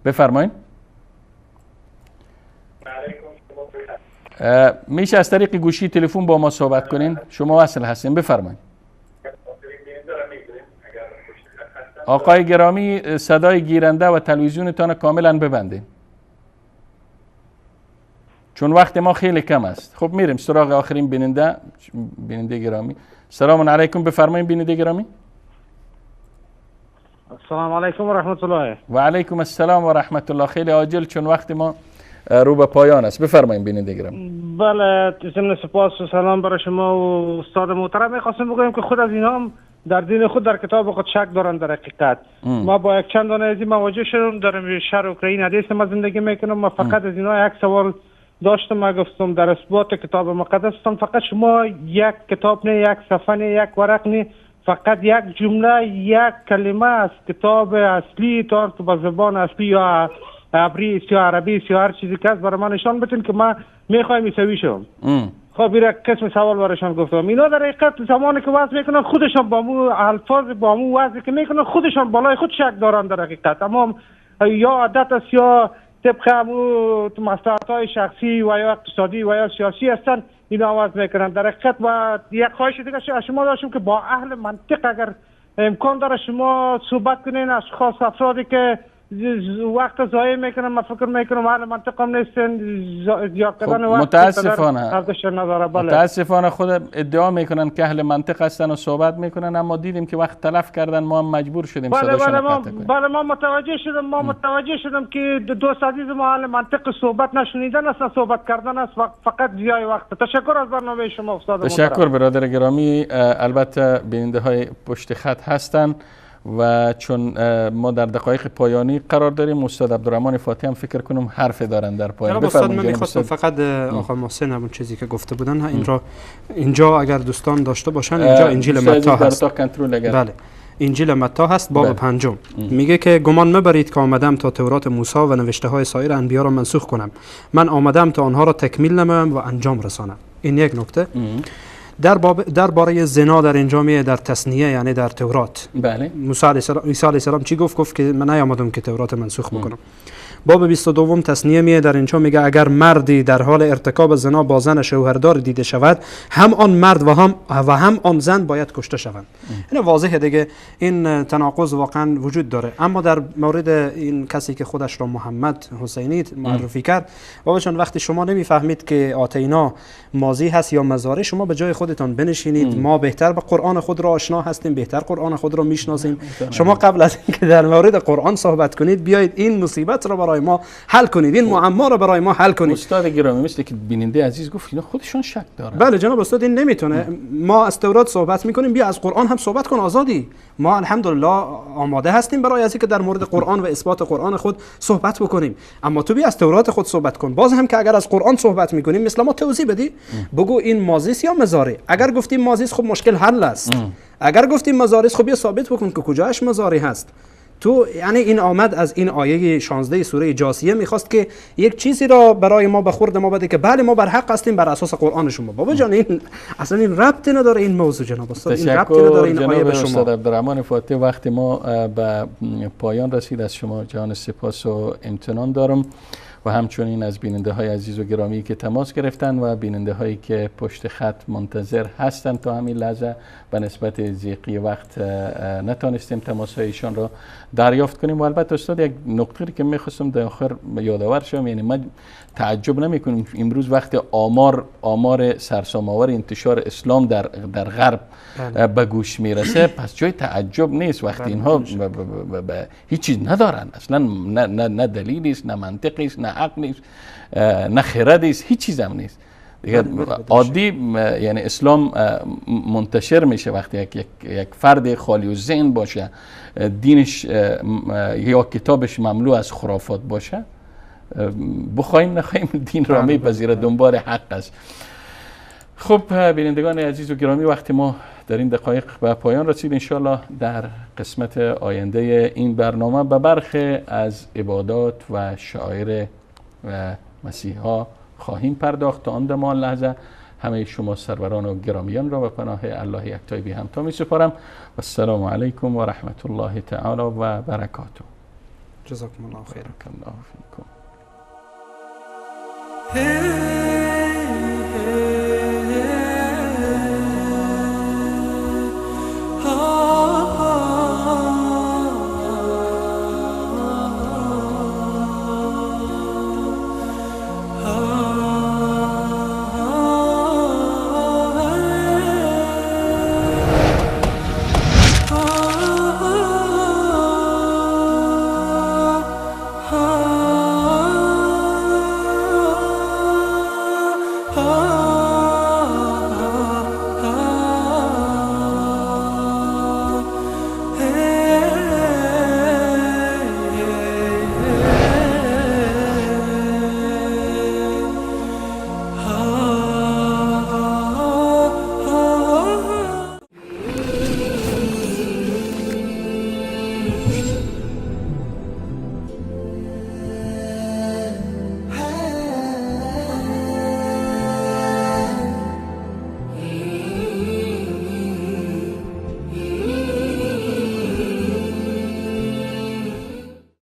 بفرمایید. میشه از طریق گوشی تلفن با ما صحبت کنین؟ شما وصل هستین، بفرمایید. آقای گرامی صدای گیرنده و تلویزیونتان کاملا ببندین چون وقت ما خیلی کم است. خب میریم سراغ آخرین بیننده، بیننده گرامی. سلام علیکم، بفرمایید بیننده گرامی. السلام علیکم و رحمت الله. و علیکم السلام و رحمت الله. خیلی عاجل چون وقت ما رو به پایان است. بفرمایید بیننده گرامی. بله، ضمن سپاس و سلام برای شما و استاد محترم، می‌خواستم بگویم که خود از اینا هم در دین خود در کتاب خود شک دارن در حقیقت. ما با یک چند دانه از این مواجه شدم در شهر اوکراین حدیث ما زندگی میکنم. ما فقط از اینا یک سوال داشتم، ما گفتم در اثبات کتاب مقدس فقط شما یک کتاب نه، یک صفحه نه، یک ورق نه، فقط یک جمله، یک کلمه از کتاب اصلی تا که با زبان اصلی یا عبری یا عربی یا هر چیزی که هست برای من نشان بدین که ما میخوایم عیسوی شوم. خب این قسم سوال برایشان گفتم. اینا در حقیقت زمانی که وضع میکنن خودشان با مو الفاظ با مو وضعی که میکنن خودشان بالای خود شک دارن در حقیقت. اما یا عادت است یا طبق همو مصلحت های شخصی و یا اقتصادی و یا سیاسی هستن اینا وضع میکنن در حقیقت. و یک خواهش دیگه از شما داشتم که با اهل منطق اگر امکان داره شما صحبت کنین، اشخاص افرادی که وقت ضایع میکنم، من فکر میکنم اهل منطق هم نیستن، زیاد کردن وقت متاسفانه نداره. بله متاسفانه خود ادعا میکنن که اهل منطق هستن و صحبت میکنن، اما دیدیم که وقت تلف کردن، ما هم مجبور شدیم صداشون رو قطع کنیم. بله ما متوجه شدم، ما متوجه شدم که دوست عزیز ما اهل منطق صحبت نشنیدن است، صحبت کردن است، فقط زیای وقت. تشکر از برنامه شما استاد محترم. تشکر برادر گرامی. البته بیننده های پشت خط هستن و چون ما در دقایق پایانی قرار داریم، استاد عبدالرحمن فاتح هم فکر کنم حرف دارن در پایان. استاد من می‌خواستم فقط آقا محسن همون چیزی که گفته بودن این را اینجا اگر دوستان داشته باشن، اینجا انجیل متی هست. بله انجیل متی هست، باب پنجم. میگه که گمان مبرید که آمدم تا تورات موسی و نوشته های سایر انبیا را منسوخ کنم، من آمدم تا آنها را تکمیل نمایم و انجام رسانم. این یک نکته. درباره زنا در اینجا میه در تثنیه، یعنی در تورات. بله. موسی علیه السلام، عیسی علیه السلام چی گفت؟ گفت که من نیامدم که تورات منسوخ بکنم. باب 22 تثنیه میه در اینجا میگه اگر مردی در حال ارتکاب زنا با زن شوهردار دیده شود، هم آن مرد و هم آن زن باید کشته شوند. این واضحه دیگه، این تناقض واقعا وجود داره. اما در مورد این کسی که خودش را محمد حسینی معرفی کرد، بابا جان وقتی شما نمیفهمید که آتینا ماضی هست یا مضارع، شما به جای خود خودتان بنشینید. ما بهتر به قرآن خود را آشنا هستیم، بهتر قرآن خود را میشناسیم. شما قبل از اینکه در مورد قرآن صحبت کنید بیایید این مصیبت را برای ما حل کنید، این معما را برای ما حل کنید. استاد گرامی، مثل که بیننده عزیز گفت اینا خودشون شک دارن. بله جناب استاد، این نمیتونه. ما از تورات صحبت میکنیم، بیا از قرآن هم صحبت کن. آزادی ما الحمدلله آماده هستیم برای از اینکه در مورد قرآن و اثبات قرآن خود صحبت بکنیم، اما تو بیا از تورات خود صحبت کن. باز هم که اگر از قرآن صحبت میکنیم مثل ما توضیح بدی، بگو این ماضی است یا مضارع. اگر گفتیم ماضی است خب مشکل حل است، اگر گفتیم مضارع است خب بیا ثابت بکن که کجاش مضارع هست. تو یعنی این آمد از این آیه 16 سوره جاسیه میخواست که یک چیزی را برای ما به خورد ما بده که بله ما بر حق هستیم بر اساس قرآن شما. بابا جان این اصلا این ربطی نداره این موضوع جناب استاد، این ربطی نداره این آیه به شما. استاد عبدالرحمن فاتح، وقت ما به پایان رسید. از شما جان سپاس و امتنان دارم و همچنین از بیننده های عزیز و گرامی که تماس گرفتن و بیننده هایی که پشت خط منتظر هستند تا همین لحظه به نسبت ضیقی وقت نتانستیم تماس هایشان را دریافت کنیم. و البته استاد یک نکته که میخواستم در آخر یادآور شم، یعنی ما تعجب نمیکنیم امروز وقت آمار سرسام‌آور انتشار اسلام در غرب به گوش میرسه، پس جای تعجب نیست وقتی اینها هیچ چیز ندارن، اصلا نه دلیلی است، نه منطقی است، نه عقل نیست، نه خرد است، هیچ چیز هم نیست. دیگه عادی یعنی اسلام منتشر میشه وقتی یک فرد خالی و ذهن باشه، دینش یا کتابش مملو از خرافات باشه، بخوایم نخواهیم دین را میپذیره، دنبال حق است. خب بینندگان عزیز و گرامی، وقتی ما در این دقایق به پایان رسید. انشالله در قسمت آینده این برنامه به برخی از عبادات و شعائر مسیحا خواهیم پرداخت. تا آن دمان لحظه همه شما سروران و گرامیان را به پناه الله یکتای بی همتا می سپارم. و السلام علیکم و رحمت الله تعالی و برکاته. جزاکم الله خیر. الله فیکم.